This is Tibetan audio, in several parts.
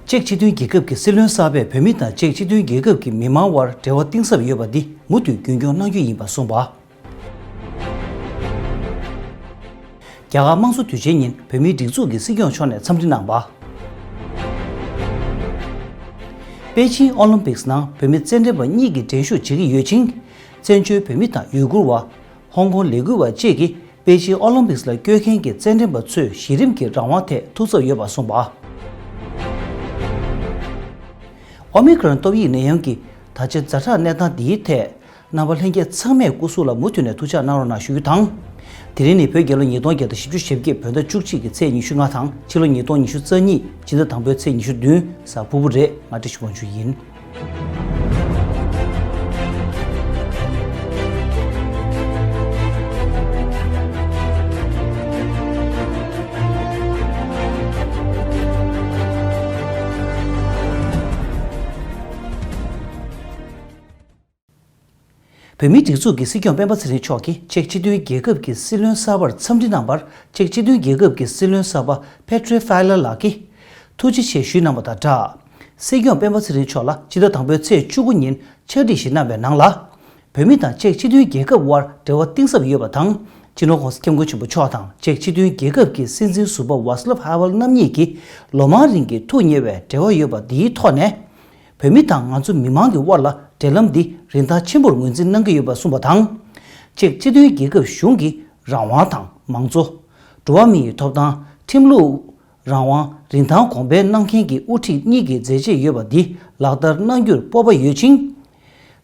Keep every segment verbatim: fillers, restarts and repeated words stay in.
ཅེཀ་སྤྱི་མཐུན་རྒྱལ་ཁབ་ཀྱི་སྲིད་བློན་གསར་པས་བོད་མི་དང་ཅེཀ་སྤྱི་མཐུན་རྒྱལ་ཁབ་ཀྱི་མི་མང་དབར་འབྲེལ་བ་གཏིང་ཟབ་ཡོད་པ་འདི་མུ་མཐུད་རྒྱུན་འཁྱོངས་གནང་རྒྱུ་ཡིན་པ་གསུངས་པ། རྒྱ་གར་དམངས་གཙོ་དུས་ཆེན་ཉིན་བོད་མིའི་སྒྲིག་འཛུགས་ཀྱི་སྲིད་སྐྱོང་མཆོག་ནས་འཚམས་འདྲི་གནང་བ། པེ་ཅིང་ཨོ་ལིམ་པིག་ནང་བོད་མི་རྩེད་འགྲན་པ་གཉིས་ཀྱིས་འགྲན་ཞུགས་བྱེད་ཀྱི་ཡོད་ཅིང་། བཙན་བྱོལ་བོད་མི་དང་ཡུ་གུར་བ། ཧོང་ཀོང་ལས་འགུལ་བ་བཅས་ཀྱིས་པེ་ཅིང་ཨོ་ལིམ་པིག་ལ་བསྐྱོད་མཁན་གྱི་རྩེད་འགྲན་པ་ཚོའི་གཞི་རིམ་གྱི་རང་དབང་ཐད་ཐུགས་འཚབ་ཡོད་པ་གསུངས་པ། ཨོ་མི་ཀྲོན་ཏོག་དབྱིབས་ནད་ཡམས་ཀྱི་ད་ཆ་ཛ་དྲག་གནས་སྟངས་འདིའི་ཐད། རྣམ་པ་ལྷན་རྒྱས་ཚང་མས་སྐུ་གཟུགས་ལ་མུ་མཐུད་ནས་ཐུགས་ཅག་གནང་རོགས་གནང་ཞུ་རྒྱུ་དང་། དེ་རིང་ནི་བོད་རྒྱལ་ལོ་ཉིས་སྟོང་བརྒྱ་དང་བཞི་བཅུ་ཞེ་བརྒྱད་བོད་ཟླ་བཅུ་གཅིག་གི་ཚེས་ཉི་ཤུ་ལྔ་དང་ཕྱི་ལོ་ཉིས་སྟོང་ཉི་ཤུ་རྩ་གཉིས་སྤྱི་ཟླ་དང་པོའི་ཚེས་ཉི་ཤུ་བདུན་གཟའ་ཕུར་བུ་རེད། ང་བཀྲ་ཤིས་དབང་ཕྱུག་ཡིན། བོད་མིའི་སྒྲིག་འཛུགས་ཀྱི་སྲིད་སྐྱོང་སྤེན་པ་ཚེ་རིང་མཆོག་གིས་ཅེཀ་སྤྱི་མཐུན་རྒྱལ་ཁབ་ཀྱི་སྲིད་བློན་གསར་པར་འཚམས་འདྲི་གནང་བར། ཅེཀ་སྤྱི་མཐུན་རྒྱལ་ཁབ་ཀྱི་སྲིད་བློན་གསར་པ་པེ་ཏྲེ་ཧྥའི་ལར་ལགས་ཀྱིས་ཐུགས་རྗེ་ཆེ་ཞུས་གནང་བ་དང་སྦྲགས། སྲིད་སྐྱོང་སྤེན་པ་ཚེ་རིང་མཆོག་ལ་ཕྱི་ཟླ་དང་པོའི་ཚེས་བཅུ་དགུ་ཉིན་ཕྱག་བྲིས་ཤིག་གནང་བའི་ནང་ལ། བོད་མི་དང་ཅེཀ་སྤྱི་མཐུན་རྒྱལ་ཁབ་དབར་འབྲེལ་བ་གཏིང་ཟབ་ཡོད་པ་དང་། སྤྱི་ནོར་༸གོང་ས་༸སྐྱབས་མགོན་ཆེན་པོ་མཆོག་དང་ཅེཀ་སྤྱི་མཐུན་རྒྱལ་ཁབ་ཀྱི་སྲིད་འཛིན་ཟུར་པ་ཝཱ་སི་ལབ་ཧ་ཝེལ་རྣམ་གཉིས་ཀྱིས་ལོ་མང་རིང་གི་ཐུགས་མཉེས་པའི་འབྲེལ་བ་ཡོད་པ་འདིའི་ཐོག་ནས། བོད་མི་དང་ང་ཚོ་མི་མང་གི་དབར་ལ་འབྲེལ་ལམ་འདི་རིན་ཐང་ཆེན་པོར་ངོས་འཛིན་གནང་གི་ཡོད་པ་གསུངས་པ་དང་། ཅེཀ་སྤྱི་མཐུན་རྒྱལ་ཁབ་གཞུང་གིས་རང་དབང་དང་མང་གཙོ། འགྲོ་བ་མི་ཡི་ཐོབ་ཐང་། ཁྲིམས་ལུགས། རང་དབང་། རིན་ཐང་གོང་འཕེལ་གནང་མཁན་གྱི་དབུ་ཁྲིད་གཉིས་ཀྱི་མཛད་རྗེས་ཡོད་པ་འདི་ལག་བསྟར་གནང་རྒྱུར་སྤོབས་པ་ཡོད་ཅིང་།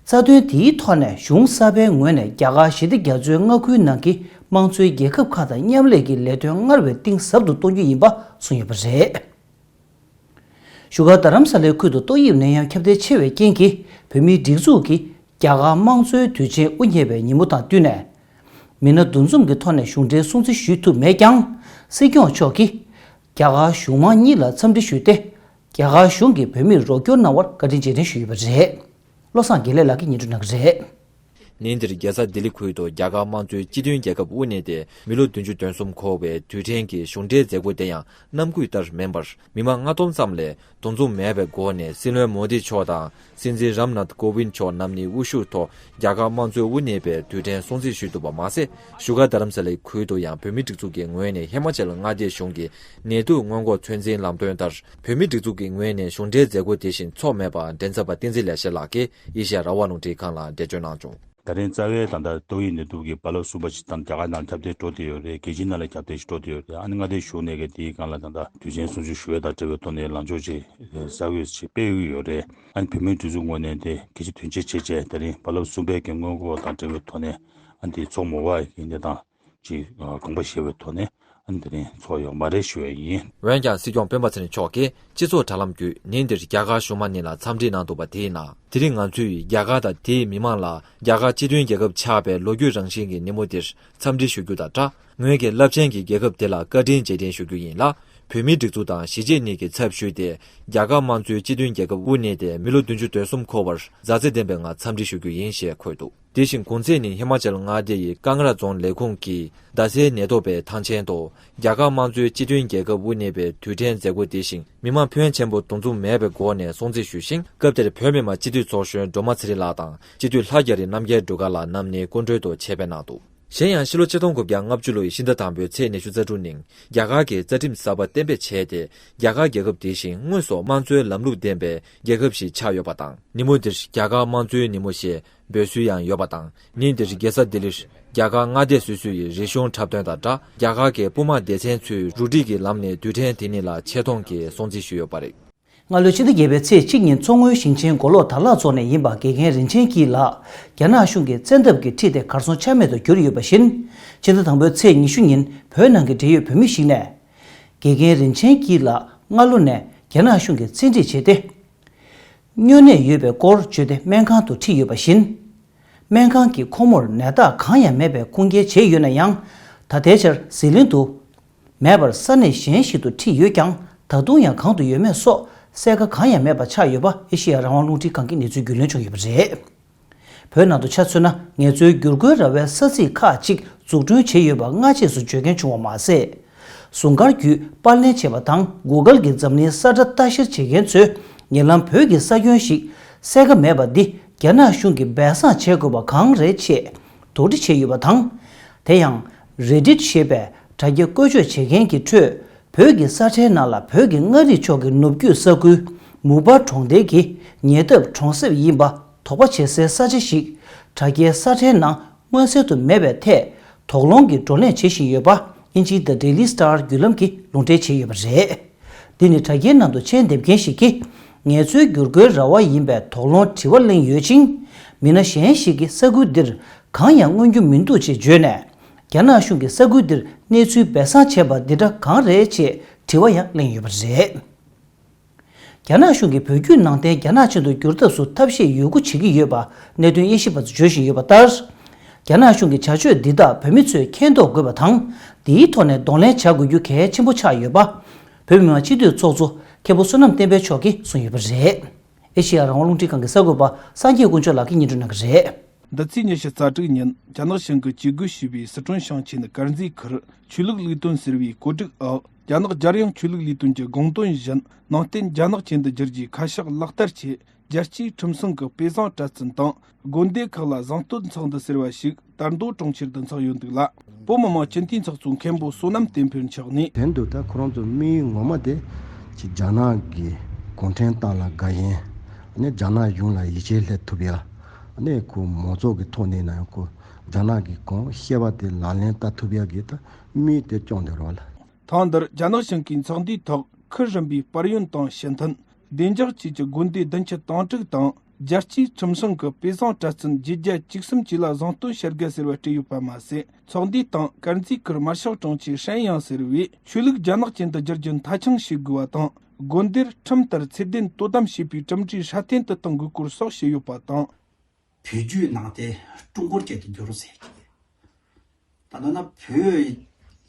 རྩ་དོན་དེའི་ཐོག་ནས་གཞུང་གསར་པའི་ངོས་ནས་རྒྱ་གར་ཞི་བདེ་རྒྱ་མཚོའི་མངའ་ཁུལ་ནང་གི་དམངས་གཙོའི་རྒྱལ་ཁབ་ཁག་དང་མཉམ་ལས་ཀྱི་ལས་དོན་སྔར་བས་གཏིང་ཟབ་ཏུ་གཏོང་རྒྱུ་ཡིན་པ་གསུངས་ཡོད་པ་རེད། བཞུགས་སྒར་རྡ་རམ་ས་ལའི་ཁུལ་དུ་ཏོག་དབྱིབས་ནད་ཡམས་ཁྱབ་གདལ་ཆེ་བའི་རྐྱེན་གྱིས་བོད་མིའི་སྒྲིག་འཛུགས་ཀྱིས་རྒྱ་གར་དམངས་གཙོའི་དུས་ཆེན་དབུ་བརྙེས་པའི་ཉིན་མོ་དང་བསྟུན་ནས། མི་སྣ་འདུ་འཛོམས་ཀྱི་ཐོག་ནས་གཞུང་འབྲེལ་སྲུང་བརྩི་ཞུ་ཐུབ་མེད་ཀྱང་། སྲིད་སྐྱོང་མཆོག་གིས་རྒྱ་གར་གཞུང་མང་གཉིས་ལ་འཚམས་འདྲི་ཞུས་ཏེ། རྒྱ་གར་གཞུང་གིས་བོད་མིར་རོགས་སྐྱོར་གནང་བར་བཀའ་དྲིན་རྗེས་དྲན་ཞུས་ཡོད་པ་རེད། བློ་བཟང་དགེ་ལེགས་ལགས་ཀྱིས་སྙན་སྒྲོན་གནང་གི་རེད། ཉིན་དེར་རྒྱལ་ས་ལྡི་ལི་ཁུལ་དུ་རྒྱ་གར་དམངས་གཙོའི་སྤྱི་མཐུན་རྒྱལ་ཁབ་དབུ་བརྙེས་ཏེ་མི་ལོ་བདུན་ཅུ་དོན་གསུམ་འཁོར་བའི་དུས་དྲན་གྱི་གཞུང་འབྲེལ་མཛད་སྒོ་དེ་ཡང་ནམ་རྒྱུན་ལྟར་མིན་པར། མི་མང་ལྔ་སྟོང་ཙམ་ལས་འདུ་འཛོམས་མེད་པའི་སྒོ་ནས་སྲིད་བློན་མོ་དི་མཆོག་དང་། སྲིད་འཛིན་རམ་ནཱཐ་ཀོ་བིན་མཆོག་རྣམ་གཉིས་དབུ་བཞུགས་ཐོག་རྒྱ་གར་དམངས་གཙོའི་དབུ་བརྙེས་པའི་དུས་དྲན་སྲུང་བརྩི་ཞུས་འདུག་པ་མ་ཟད། བཞུགས་སྒར་རྡ་རམ་ས་ལའི་ཁུལ་དུ་ཡང་བོད་མིའི་སྒྲིག་འཛུགས་ཀྱི་ངོས་ནས་ཧི་མ་ཅལ་མངའ་སྡེ་གཞུང་གི་ནད་དུག་སྔོན་འགོག་ཚོད་འཛིན་ལམ་སྟོན་ལྟར། བོད་མིའི་སྒྲིག་འཛུགས་ཀྱི་ངོས་ནས་གཞུང་འབྲེལ་མཛད་སྒོ་དེ་བཞིན་འཚོགས་མེད་པར་མགྲིན་ཚབ་པ་བསྟན་འཛིན་ལེགས་བཤད་ལགས་ཀྱིས་ཨེ་ཤེ་ཡ་རང་དབང་རླུང་འཕྲིན་ཁང་ལ་འགྲེལ་བརྗོད་གནང་བྱུང་། ད་རིང་རྩ་བའི་ད་ལྟ་ཏོག་དབྱིབས་ནད་དུག་གི་རྦ་རླབས་གསུམ་པ་ཞིག་དང་རྒྱ་གར་ནང་ཁྱབ་གདལ་འགྲོ་བསྡད་ཡོད་རེད། རྒྱལ་སྤྱིའི་ནང་ལ་ཁྱབ་གདལ་ཞིག་འགྲོ་བསྡད་ཡོད་རེད། ཨ་ནི་མངའ་སྡེ་གཞུང་ནས་གི་དེའི་སྒང་ལ་ད་ལྟ་དུས་ཆེན་སྲུང་བརྩི་ཞུ་ཡས་དང་འབྲེལ་བའི་ཐོག་ནས་ལངས་ཕྱོགས་ཅིག་གསར་འགོད་ཅིག་སྤེལ་གྱི་ཡོད་རེད། ཨ་ནི་བོད་མིའི་སྒྲིག་འཛུགས་ངོས་ནས་དེ་གལ་ཆེ་དོན་ཆེ་བྱས་བྱས་ད་རིང་རྦ་རླབས་གསུམ་པའི་གི་སྔོན་འགོག་དང་འབྲེལ་བའི་ཐོག་ནས་ཨ་ནི་དེ་འཚོགས་མི་དགོས་པ་ཡི་གི་གནས་སྟངས་ཅིག་དགོངས་པ་བཞེས་པའི་ཐོག་ནས་ཨ་ནི་དེ་རིང་འཚོགས་ཡོད་མ་རེད་ཞུ་ཡས་ཡིན། འོན་ཀྱང་སྲིད་སྐྱོང་སྤེན་པ་ཚེ་རིང་མཆོག་གིས་སྤྱི་ཚོགས་དྲ་ལམ་བརྒྱུད་ཉིན་འདིར་རྒྱ་གར་གཞུང་མང་གཉིས་ལ་འཚམས་འདྲི་གནང་འདུག་པ་དེའི་ནང་། དེ་རིང་ང་ཚོས་རྒྱ་གར་དང་དེའི་མི་མང་ལ་རྒྱ་གར་སྤྱི་མཐུན་རྒྱལ་ཁབ་ཆགས་པའི་ལོ་རྒྱུས་རང་བཞིན་གྱི་ཉིན་མོ་འདིར་འཚམས་འདྲི་ཞུ་རྒྱུ་དང་སྦྲགས། ངོས་ཀྱིས་རླབས་ཆེན་གྱི་རྒྱལ་ཁབ་དེ་ལ་བཀའ་དྲིན་རྗེས་དྲན་ཞུ་རྒྱུ་ཡིན་ལ། བོད་མིའི་སྒྲིག་འཛུགས་དང་གཞིས་བྱེས་གཉིས་ཀྱི་ཚབ་ཞུས་ཏེ། རྒྱ་གར་དམངས་གཙོའི་སྤྱི་མཐུན་རྒྱལ་ཁབ་དབུ་བརྙེས་ཏེ་མི་ལོ་བདུན་ཅུ་དོན་གསུམ་འཁོར་བར་མཛའ་བརྩེ་ལྡན་པའི་ངང་འཚམས་འདྲི་ཞུ་རྒྱུ་ཡིན་ཞེས་འཁོད་འདུག་དེ་བཞིན་གུང་ཚིགས་ནི་ཧི་མ་ཅལ་མངའ་སྡེ་ཡི་ཀང་ར་རྫོང་ལས་ཁུངས་ཀྱིས་རྡ་སའི་ནད་ཐོག་པའི་ཐང་ཆེན་དུ་རྒྱ་གར་དམངས་གཙོའི་སྤྱི་མཐུན་རྒྱལ་ཁབ་དབུ་བརྙེས་པའི་དུས་དྲན་མཛད་སྒོ་དེ་བཞིན་མི་མང་ཕོན་ཆེན་པོ་འདུ་འཛོམས་མེད་པའི་སྒོ་ནས་སྲུང་བརྩི་ཞུས་ཤིང་། སྐབས་དེར་བོད་མི་མང་སྤྱི་འཐུས་ཚོགས་གཞོན་སྒྲོལ་མ་ཚེ་རིང་ལགས་དང་སྤྱི་འཐུས་ལྷ་རྒྱ་རི་རྣམ་རྒྱལ་སྒྲོལ་དཀར་ལགས་རྣམ་གཉིས་སྐུ་མགྲོན་དུ་ཆེད་ཕེབས་གནང་འདུག་གཞན་ཡང་ཕྱི་ལོ་ཆིག་སྟོང་དགུ་བརྒྱ་ལྔ་བཅུ་ལོའི་ཕྱི་ཟླ་དང་པོའི་ཚེས་ཉི་ཤུ་རྩ་དྲུག་ཉིན་རྒྱ་གར་གྱིས་རྩ་ཁྲིམས་གསར་པ་གཏན་འབེབས་བྱས་ཏེ། རྒྱ་གར་རྒྱལ་ཁབ་དེ་བཞིན་དངོས་སུ་དམངས་གཙོའི་ལམ་ལུགས་ལྡན་པའི་རྒྱལ་ཁབ་ཞིག་ཆགས་ཡོད་པ་དང་། ཉིན་མོ་འདིར་རྒྱ་གར་དམངས་གཙོའི་ཉིན་མོ་ཞེས་འབོད་སྲོལ་ཡང་ཡོད་པ་དང་། ཉིན་འདིར་རྒྱལ་ས་ལྡི་ལིར་རྒྱ་གར་མངའ་སྡེ་སོ་སོ་ཡི་རིག་གཞུང་འཁྲབ་སྟོན་དང་སྦྲགས། རྒྱ་གར་གྱི་དཔུང་དམག་སྡེ་ཚན་ཚོས་རུ་སྒྲིག་གི་ལམ་ནས་དུས་དྲན་དེ་ཉིད་ལ་ཆེ་མཐོང་གིས་སྲུང་བརྩི་ཞུས་ཡོད་པ་རེད། སྔ་ལོའི་ཕྱི་ཟླ་བརྒྱད་པའི་ཚེས་གཅིག་ཉིན་མཚོ་སྔོན་ཞིང་ཆེན་མགོ་ལོག་དར་ལག་རྫོང་ནས་ཡིན་པ་དགེ་རྒན་རིན་ཆེན་སྐྱིད་ལགས་རྒྱ་ནག་གཞུང་གིས་བཙན་ཐབས་ཀྱིས་ཁྲིད་དེ་གར་སོང་ཆ་མེད་དུ་གྱུར་ཡོད་པ་བཞིན། ཕྱི་ཟླ་དང་པོའི་ཚེས་ཉི་ཤུ་ཉིན་བོད་ནང་གི་འབྲེལ་ཡོད་བོད་མི་ཞིག་ནས། དགེ་རྒན་རིན་ཆེན་སྐྱིད་ལགས་སྔ་ལོ་ནས་རྒྱ་ནག་གཞུང་གིས་བཙན་ཁྲིད་བྱས་ཏེ། སྨྱོ་ནད་ཡོད་པའི་སྐོར་བརྗོད་དེ་སྨན་ཁང་དུ་ཁྲིད་ཡོད་པ་བཞིན། སྨན་ཁང་གིས་ཁོ་མོར་ནད་རྟགས་གང་ཡང་མེད་པའི་ཁུངས་སྐྱེལ་བྱས་ཡོད་ན་ཡང་། ད་ལྟའི་ཆར་ཟི་ལིང་དུ་མེད་པར་ས་གནས་གཞན་ཞིག་ཏུ་ཁྲིད་ཡོད་ཀྱང་། ད་དུང་ཡང་གང་དུ་ཡོད་མེད་སོགས་གསལ་ཁ་གང་ཡང་མེད་པ་ཆགས་ཡོད་པ་ཨེ་ཤེ་ཡ་རང་དབང་རླུང་འཕྲིན་ཁང་གིས་གནས་ཚུལ་རྒྱུས་ལོན་བྱུང་ཡོད་པ་རེད། བོད་ནང་དུ་ཆ་མཚོན་ན། ངལ་རྩོལ་བསྒྱུར་བཀོད་ར་བའི་ས་ཚིགས་ཁག་ཅིག་འཛུགས་སྐྲུན་བྱས་ཡོད་པ་སྔ་རྗེས་སུ་བརྗོད་མཁན་བྱུང་བ་མ་ཟད། ཟུང་སྐར་བརྒྱུད་པར་ལེན་བྱས་པ་དང་། Google་གྱིས་འཛམ་གླིང་ས་ཁྲ་ལྟ་བཤེར་བྱེད་མཁན་ཚོས་ཉེ་ལམ་བོད་ཀྱི་ས་ཁྱོན་ཞིག་གསལ་ཁ་མེད་པ་འདི་རྒྱ་ནག་གཞུང་གིས་སྦས་གསང་བྱེད་དགོས་པ་གང་རེད་ཅེས་དོགས་འདྲི་བྱས་ཡོད་པ་དང་། དེ་ཡང་Reddit་ཞེས་པའི་དྲ་རྒྱ་བཀོལ་སྤྱོད་བྱེད་མཁན་གྱི་ཁྲོད། བོད་ཀྱི་ས་ཁྲའི་ནང་ལ་བོད་ཀྱི་མངའ་རིས་ཕྱོགས་ཀྱི་ནུབ་རྒྱུད་ས་ཁུལ་མུའུ་པ་གྲོང་རྡལ་གྱི་ཉེ་འདབས་གྲོང་གསེབ་ཡིན་པ་དོགས་པ་བྱེད་སའི་ས་ཆ་ཞིག་དྲ་རྒྱའི་ས་ཁྲའི་ནང་མངོན་གསལ་དུ་མེད་པའི་ཐད་དོགས་སློང་གི་བགྲོ་གླེང་བྱེད་བཞིན་ཡོད་པ། དབྱིན་ཇིའི་The Daily Star་བརྒྱུད་ལམ་གྱིས་ལུང་འདྲེན་བྱས་ཡོད་པ་རེད། འདི་ནི་དྲ་རྒྱའི་ནང་དུ་མཆན་འདེབས་མཁན་ཞིག་གིས་ངལ་རྩོལ་བསྒྱུར་བཀོལ་ར་བ་ཡིན་པའི་དོགས་སློང་དྲི་བ་གླེང་ཡོད་ཅིང་། མི་སྣ་གཞན་ཞིག་གིས་ས་ཁུལ་འདིར་གང་ཡང་མངོན་རྒྱུ་མི་འདུག་ཅེས་བརྗོད་ནས། རྒྱ་ནག་གཞུང་གིས་ས་ཁུལ་འདིར་གནས་ཚུལ་སྦས་གསང་བྱས་པ་འདི་འདྲ་གང་རེད་ཅེས་དྲི་བ་ཡང་གླེང་ཡོད་པ་རེད། རྒྱ་ནག་གཞུང་གིས་བོད་བརྒྱུད་ནང་བསྟན་རྒྱ་ནག་ཅན་དུ་བསྒྱུར་ཐབས་སུ་ཐབས་ཤེས་ཡོད་རྒུ་བྱེད་ཀྱི་ཡོད་པ་གནད་དོན་དབྱེ་ཞིབ་པ་ཚོས་བརྗོད་བཞིན་ཡོད་པ་ལྟར། རྒྱ་ནག་གཞུང་གི་བྱ་སྤྱོད་འདི་དག་བོད་མི་ཚོས་མཁྱེན་རྟོགས་དགོས་པ་དང་། འདིའི་ཐོག་ནས་གདོང་ལེན་བྱ་དགོས་རྒྱུ་གལ་ཆེན་པོ་ཆགས་ཡོད་པ། བོད་མི་མང་སྤྱི་འཐུས་ཚོགས་གཙོ་མཁན་པོ་བསོད་ནམས་བསྟན་འཕེལ་མཆོག་གིས་གསུངས་ཡོད་པ་རེད། ཨེ་ཤེ་ཡ་རང་དབང་རླུང་འཕྲིན་ཁང་གི་གསར་འགོད་པ་སངས་རྒྱས་དཀོན་མཆོག་ལགས་ཀྱིས་སྙན་སྒྲོན་གནང་གི་རེད། འདི་ཚེས་ཉི་ཤུ་རྩ་དྲུག་ཉིན་རྒྱ་ནག་གཞུང་གིས་ཇུས་འགོད་བྱས་པའི་སི་ཁྲོན་ཞིང་ཆེན་དཀར་མཛེས་ཁུལ་ཆོས་ལུགས་ལས་དོན་ཟེར་བའི་བཀོད་སྒྲིག་འོག་རྒྱ་ནག་རྒྱལ་ཡོངས་ཆོས་ལུགས་ལས་དོན་གྱི་དགོངས་དོན་བཞིན་ནང་བསྟན་རྒྱ་ནག་ཅན་དུ་བསྒྱུར་རྒྱུའི་ཁ་ཕྱོགས་ལག་བསྟར་ཆེད། རྒྱལ་སྤྱིའི་ཁྲིམས་སྲུང་གི་དཔེ་བཟང་གྲྭ་བཙུན་དང་དགོན་སྡེ་ཁག་ལ་གཟེངས་བསྟོད་ཚོགས་འདུ་ཟེར་བ་ཞིག་དར་མདོ་གྲོང་ཁྱེར་དུ་འཚོགས་ཡོད་འདུག་ལ། བོད་མི་མང་སྤྱི་འཐུས་ཚོགས་གཙོ་མཁན་པོ་བསོད་ནམས་བསྟན་འཕེལ་མཆོག་ནས། དོན་དུ་ད་ཁོ་རང་ཚོ་དམིགས་ཡུལ་ངོ་མ་དེ་ཅིག་རྒྱ་ནག་གི་གུང་ཁྲན་ཏང་ལ་དགའ་ཞེན། ཨ་ནི་རྒྱ་ནག་གཞུང་ལ་ཡིད་ཆེས་སླེབས་ཐུབ་ཡ། ཨ་ནི་ཁོ་མང་ཚོགས་ཀྱི་ཐོག་ནས་ན་ཡང་ཁོ་རྒྱ་ནག་གི་གང་བཤད་པ་དེ་ལག་ལེན་བསྟར་ཐུབ་ཡ་གི་ད་དམིགས་ཡུལ་དེ་བསྐྱངས་འདུག་རོགས་ལ། ཐེངས་འདིར་རྒྱ་ནག་གཞུང་གིས་ཚོགས་འདུའི་ཐོག་ཁུལ་རིམ་པའི་དཔལ་ཡོན་དང་སྤྱི་མཐུན། བདེ་འཇགས་བཅས་ཀྱི་དགོན་སྡེ་བདུན་ཅུ་དོན་དྲུག་དང་། རྒྱལ་སྤྱིའི་ཁྲིམས་སྲུང་གི་དཔེ་བཟང་གྲྭ་བཙུན་བརྒྱད་བརྒྱ་བཅུ་གསུམ་བཅས་ལ་གཟེངས་བསྟོད་བྱ་དགའ་ཟེར་བ་སྤྲད་ཡོད་པ་མ་ཟད། ཚོགས་འདུའི་སྟེང་དཀར་མཛེས་ཁུལ་དམར་ཤོག་དྲུང་ཆེ་ཧྲན་ཡང་ཟེར་བས་ཆོས་ལུགས་རྒྱ་ནག་ཅན་དུ་བསྒྱུར་རྒྱུ་མཐའ་འཁྱོངས་བྱེད་དགོས་པ་དང་། དགོན་སྡེར་ཁྲིམས་ལྟར་ཚད་ལྡན་དོ་དམ་བྱེད་པའི་གྲུབ་འབྲས་སྲ་བརྟན་དུ་གཏོང་དགོས་སྐོར་སོགས་བཤད་ཡོད་པ་དང་། བོད་བརྒྱུད་ནང་བསྟན་ཀྲུང་གོར་ཅན་དུ་བསྒྱུར་ཟེར་གྱི། ད་ལྟ་ན་བོད་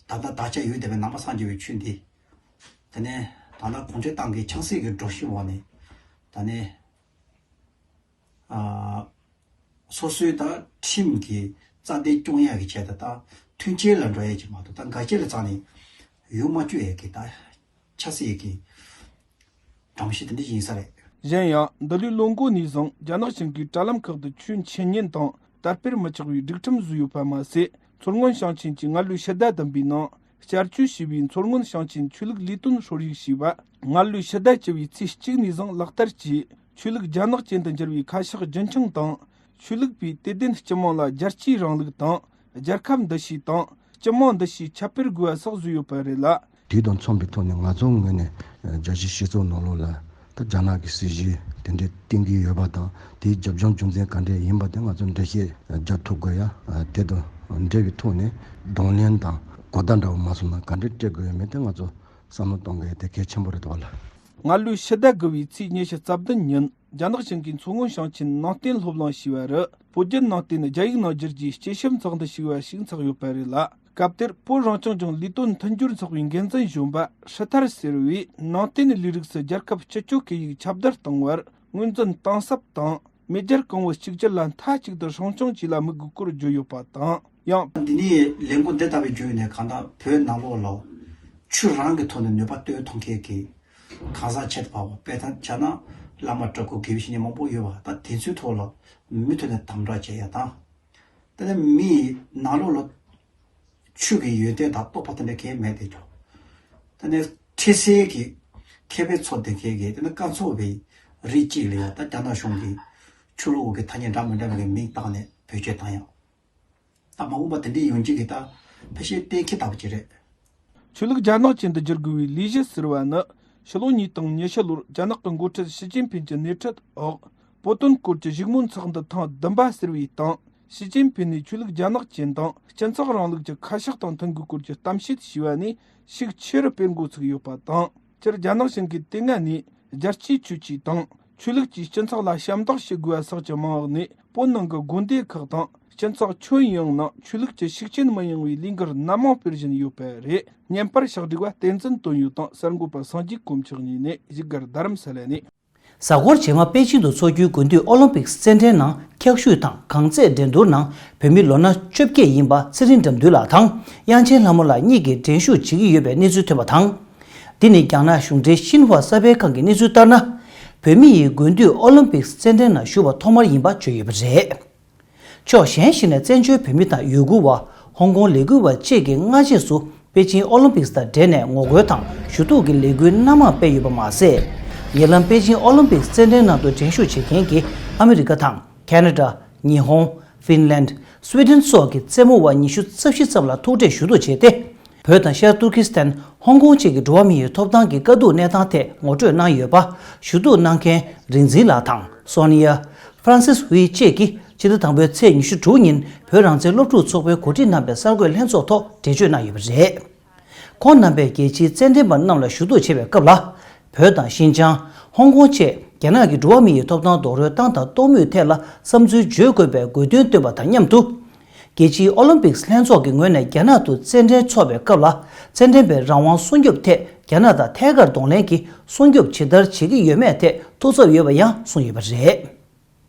ད་ལྟ་དར་ཁྱབ་ཡོད་བསྡད་པའི་ནང་པ་སངས་རྒྱས་པའི་ཆོས་འདི། དེ་ནས་ད་ལྟ་གུང་ཁྲན་ཏང་གི་ཆབ་སྲིད་ཀྱི་སྒྲོམ་གཞི་འོག་ནས། ད་ནས་ཨ། སོ་སོའི་ད་ཁྲིམས་ཀྱི་རྩ་དོན་སྐྱོང་ཡག་གི་ཆེད་དུ་ད་མཐུན་རྐྱེན་ལ་འགྲོ་ཡག་ཅིག་མ་གཏོགས་ད་འགལ་རྐྱེན་ལ་རྩ་ནས་ཡོང་མ་བཅུག་ཡག་གི་ད་ཆབ་སྲིད་ཀྱི་སྒྲོམ་གཞི་དེ་འདྲ་ཡིན་ས་རེད། གཞན་ཡང་འདི་ལོའི་ལོ་འགོ་ནས་བཟུང་རྒྱ་ནག་གཞུང་གིས་དྲ་ལམ་ཁག་ཏུ་ཆོས་འཆད་ཉན་དང་དར་སྤེལ་མི་ཆོག་པའི་སྒྲིག་ཁྲིམས་བཟོས་ཡོད་པ་མ་ཟད། མཚོ་སྔོན་ཞིང་ཆེན་གྱི་སྔ་ལོའི་ཕྱི་ཟླ་བདུན་པའི་ནང་བསྐྱར་བཅོས་བྱས་པའི་མཚོ་སྔོན་ཞིང་ཆེན་ཆོས་ལུགས་ལས་དོན་སྲོལ་ཡིག་ཞེས་པ་སྔ་ལོའི་ཕྱི་ཟླ་བཅུ་བའི་ཚེས་གཅིག་ནས་བཟུང་ལག་བསྟར་གྱིས་ཆོས་ལུགས་རྒྱ་ནག་ཅན་དུ་འགྱུར་བའི་ཁ་ཕྱོགས་རྒྱུན་འཁྱོངས་དང་། ཆོས་ལུགས་པའི་དད་ལྡན་སྤྱི་དམངས་ལ་རྒྱལ་གཅེས་རིང་ལུགས་དང་། རྒྱལ་ཁབ་འདུ་ཤེས་དང་། སྤྱི་དམངས་འདུ་ཤེས་ཁྱབ་སྤེལ་དགོས་པ་སོགས་བཟོས་ཡོད་པ་རེད་ལ། དུས་དང་མཚུངས་པའི་ཐོག་ནས་ང་ཚོའི་ངོས་ནས་རྒྱལ་སྤྱིའི་སྤྱི་ཚོགས་ནང་ལོགས་ལ་ད་རྒྱ་ནག་གི་སྲིད་བྱུས་དེ་འདྲའི་བཏིང་གི་ཡོད་པ་དང་། དེའི་རྒྱབ་ལྗོངས་རྒྱུ་མཚན་ག་འདྲས་ཡིན་པ་དེ་ང་ཚོས་འགྲེལ་བཤད་རྒྱག་ཐུབ་དགོས་ཡ། དེ་དང་འབྲེལ་བའི་ཐོག་ནས་གདོང་ལེན་དང་གོ་བརྡ་འདྲ་བོ་མ་སོང་ན་ག་འདྲས་སྤྲད་དགོས་ཡོད་མེད་དེ་ང་ཚོ་བསམ་བློ་གཏོང་དགོས་ཡ་དེ་གལ་ཆེན་པོ་རེད་འདུག་ལ། སྔ་ལོའི་ཕྱི་ཟླ་དགུ་བའི་ཚེས་ཉི་ཤུ་རྩ་བདུན་ཉིན། རྒྱ་ནག་གཞུང་གིས་མཚོ་སྔོན་ཞིང་ཆེན་ནང་བསྟན་སློབ་གླིང་ཞེས་པ་རུ་བོད་བརྒྱུད་ནང་བསྟན་རྒྱ་ཡིག་ནང་བསྒྱུར་རྒྱུའི་སྤྱི་ཞབས་ཚོགས་འདུ་ཞུ་བ་ཞིག་འཚོགས་ཡོད་པ་རེད་ལ། སྐབས་དེར་བོད་རང་སྐྱོང་ལྗོངས་ལས་དོན་མཐུན་སྦྱོར་ཚོགས་པའི་འགན་འཛིན་གཞོན་པ་ཧྲི་ཐར་ཟེར་བས་ནང་བསྟན་ལས་རིགས་སུ་རྒྱལ་ཁབ་སྤྱི་སྤྱོད་ཁེ་ཡིག་ཁྱབ་གདལ་གཏོང་བར་ངོས་འཛིན་གཏིང་ཟབ་དང་། མེས་རྒྱལ་གོང་བུ་གཅིག་གྱུར་ལ་མཐའ་གཅིག་ཏུ་སྲུང་སྐྱོང་བཅས་ལ་དམིགས་དགོས་སྐོར་བརྗོད་ཡོད་པ་དང་། ཡང་། འདི་ནས་ལས་འགུལ་འདི་ལྟ་བུའི་བརྒྱུད་ནས་གང་ལྟར་བོད་ནང་ལོགས་ལ་ཆོས་རང་གི་ཐོག་ནས་ནུས་པ་བཏོན་ཐུབ་མཁན་གྱི་གང་ཟག་ཁྱད་དུ་འཕགས་པ་དཔེར་ན་བྱས་ན་བླ་མ་སྤྲུལ་སྐུ་དགེ་བའི་བཤེས་གཉེན་མང་པོ་ཡོད་པ་ད་དེ་ཚོའི་ཐོག་ལ་མུ་མཐུད་ནས་དམ་དྲག་བྱེད་ཡ་དང་། དེ་ནས་མིའི་ནང་ལོགས་ལ་ཆོས་ཀྱི་ཡོན་ཏན་དང་རྟོགས་པ་དེ་འདྲ་གང་ཡང་མེད་དེ་ཀྱང་། དེ་ནས་འཕྲལ་སེལ་གྱི་མཁས་པའི་ཚོགས་སྡེ་མཁན་གྱི་དེ་ནས་ཀ་ཚོགས་པའི་རིགས་གཅིག་ལ་ཡང་ད་རྒྱ་ནག་གཞུང་གིས་ཆོས་ལུགས་ཀྱི་ཐ་སྙད་འདྲ་མི་འདྲ་བའི་མིང་བཏགས་ནས་བེད་སྤྱོད་བཏང་ཡ། ད་མ་འོངས་པ་དེ་འདྲའི་ཡོང་རྒྱུ་གི་ད་ཕལ་ཆེར་གཏན་འཁེལ་ལྟ་བུ་ཅིག་རེད། ཆོས་ལུགས་རྒྱ་ནག་ཅན་དུ་བསྒྱུར་དགོས་པའི་ལས་གཞི་ཟེར་བ་ནི་ཕྱི་ལོ་ཉིས་སྟོང་ཉི་ཤུ་ལོར་རྒྱ་ནག་གི་འགོ་ཁྲིད་ཞི་ཅིན་ཕིན་གྱི་སྣེ་ཁྲིད་འོག་བོད་དོན་སྐོར་གྱི་བཞུགས་མོལ་ཚོགས་འདུ་ཐེངས་བདུན་པ་ཟེར་བའི་སྟེང་ཞི་ཅིན་ཕིན་ནས་ཆོས་ལུགས་རྒྱ་ནག་ཅན་དང་སྤྱི་ཚོགས་རིང་ལུགས་ཀྱི་ཁ་ཕྱོགས་དང་མཐུན་དགོས་སྐོར་གྱི་གཏམ་བཤད་ཞུས་པ་ནས་ཤུགས་ཆེ་རུ་སྤེལ་འགོ་ཚུགས་ཡོད་པ་དང་། སྤྱིར་རྒྱ་ནག་གཞུང་གིས་དེ་སྔ་ནས་རྒྱལ་སྤྱིའི་ཆོས་བརྒྱུད་དང་ཆོས་ལུགས་ཀྱིས་སྤྱི་ཚོགས་ལ་ཞབས་འདེགས་ཞུ་དགོས་པ་སོགས་ཀྱི་མིང་འོག་ནས་བོད་ནང་གི་དགོན་སྡེ་ཁག་དང་སྤྱི་ཚོགས་ཁྱོན་ཡོངས་ནང་ཆོས་ལུགས་ཀྱི་ཤུགས་རྐྱེན་མི་ཡོང་བའི་ལས་འགུལ་སྣ་མང་སྤེལ་བཞིན་ཡོད་པ་རེད། བརྙན་པར་ཕྱག་བསྒྲིགས་པ་བསྟན་འཛིན་དོན་ཡོད་དང་གསར་འགོད་པ་སངས་རྒྱས་དཀོན་མཆོག་གཉིས་ནས་བཞུགས་སྒར་རྡ་རམ་ས་ལ་ནས། གཟའ་འཁོར་རྗེས་མ་པེ་ཅིང་དུ་འཚོགས་རྒྱུའི་དགུན་དུས་ཨོ་ལིམ་པིག་རྩེད་འགྲན་ནང་འཁྱགས་ཤུད་དང་གངས་རྩེད་འགྲན་བསྡུར་ནང་བོད་མི་ལོ་ན་བཅོ་བརྒྱད་ཡིན་པ་ཚེ་རིང་དགྲ་འདུལ་ལགས་དང་དབྱངས་ཅན་ལྷ་མོ་ལགས་གཉིས་ཀྱིས་འགྲན་ཞུགས་བྱེད་ཀྱི་ཡོད་པའི་གནས་ཚུལ་ཐོན་པ་དང་། འདི་ནི་རྒྱ་ནག་གཞུང་འབྲེལ་ཤིན་ཧྭ་གསར་སྤེལ་ཁང་གི་གནས་ཚུལ་ལྟར་ན། བོད་མི་ཡིས་དགུན་དུས་ཨོ་ལིམ་པིག་རྩེད་འགྲན་ནང་ཞུགས་པ་ཐོག་མར་ཡིན་པ་བརྗོད་ཡོད་པ་རེད། ཕྱོགས་གཞན་ཞིག་ནས་བཙན་བྱོལ་བོད་མི་དང་ཡུ་གུར་བ། ཧོང་ཀོང་ལས་འགུལ་བ་བཅས་ཀྱིས་སྔ་རྗེས་སུ་པེ་ཅིང་ཨོ་ལིམ་པིག་དང་འབྲེལ་ནས་ངོ་རྒོལ་དང་ཞུ་གཏུག་གི་ལས་འགུལ་སྣ་མང་སྤེལ་ཡོད་པ་མ་ཟད། ཉེ་ལམ་པེ་ཅིང་ཨོ་ལིམ་པིག་རྩེད་འགྲན་ནང་དུ་འགྲན་ཞུགས་བྱེད་མཁན་གྱི་ཨ་མི་རི་ཀ་དང་ཁེ་ན་ཌ། ཉི་ཧོང་། ཧྥིན་ལན། སུའེ་ཌེན་སོགས་ཀྱི་རྩེད་མོ་བ་ཉི་ཤུ་རྩ་བཞི་ཙམ་ལ་ཐུག་འཕྲད་ཞུ་གཏུག་བྱས་ཏེ། བོད་དང་ཤར་ཏུར་ཀི་སི་ཐན། ཧོང་ཀོང་བཅས་ཀྱི་འགྲོ་བ་མིའི་ཐོབ་ཐང་གི་དཀའ་སྡུག་གནས་སྟངས་ཐད་ངོ་སྤྲོད་གནང་ཡོད་པ། ཞུ་གཏུག་གནང་མཁན་རིག་འཛིན་ལགས་དང་སོ་ནི་ཡ། ཧྥ་རན་སིས་ཧུའེ་བཅས་ཀྱིས་ཕྱི་ཟླ་དང་པོའི་ཚེས་ཉི་ཤུ་དྲུག་ཉིན་བོད་རང་བཙན་སློབ་ཕྲུག་ཚོགས་པས་གོ་སྒྲིག་གནང་པའི་གསར་འགོད་ལྷན་ཚོགས་ཐོག་འགྲེལ་བརྗོད་གནང་ཡོད་པ་རེད། ཁོང་རྣམ་པས་རྒྱལ་སྤྱིའི་རྩེད་འགྲན་པ་རྣམས་ལ་ཞུ་གཏུག་བྱེད་པའི་སྐབས་ལ། བོད་དང་ཤིན་ཅང་། ཧོང་ཀོང་བཅས་རྒྱ་ནག་གི་འགྲོ་བ་མི་ཡི་ཐོབ་ཐང་རྡོག་རོལ་བཏང་དང་གཏོང་མུས་ཐད་ལ་བསམ་ཚུལ་བརྗོད་དགོས་པའི་དགོས་འདུན་བཏོན་པ་དང་མཉམ་དུ། རྒྱལ་སྤྱིའི་ཨོ་ལིམ་པིག་ལྷན་ཚོགས་ཀྱི་ངོས་ནས་རྒྱ་ནག་ཏུ་རྩེད་འགྲན་འཚོགས་པའི་སྐབས་ལ། རྩེད་འགྲན་པའི་རང་དབང་སྲུང་སྐྱོབ་ཐད་རྒྱ་ནག་དང་ཐད་ཀར་གདོང་ལེན་གྱིས་སྲུང་སྐྱོབ་ཇི་ལྟར་བྱེད་ཀྱི་ཡོད་མེད་ཐད་ཐུགས་འཚབ་ཡོད་པ་ཡང་གསུངས་ཡོད་པ་རེད།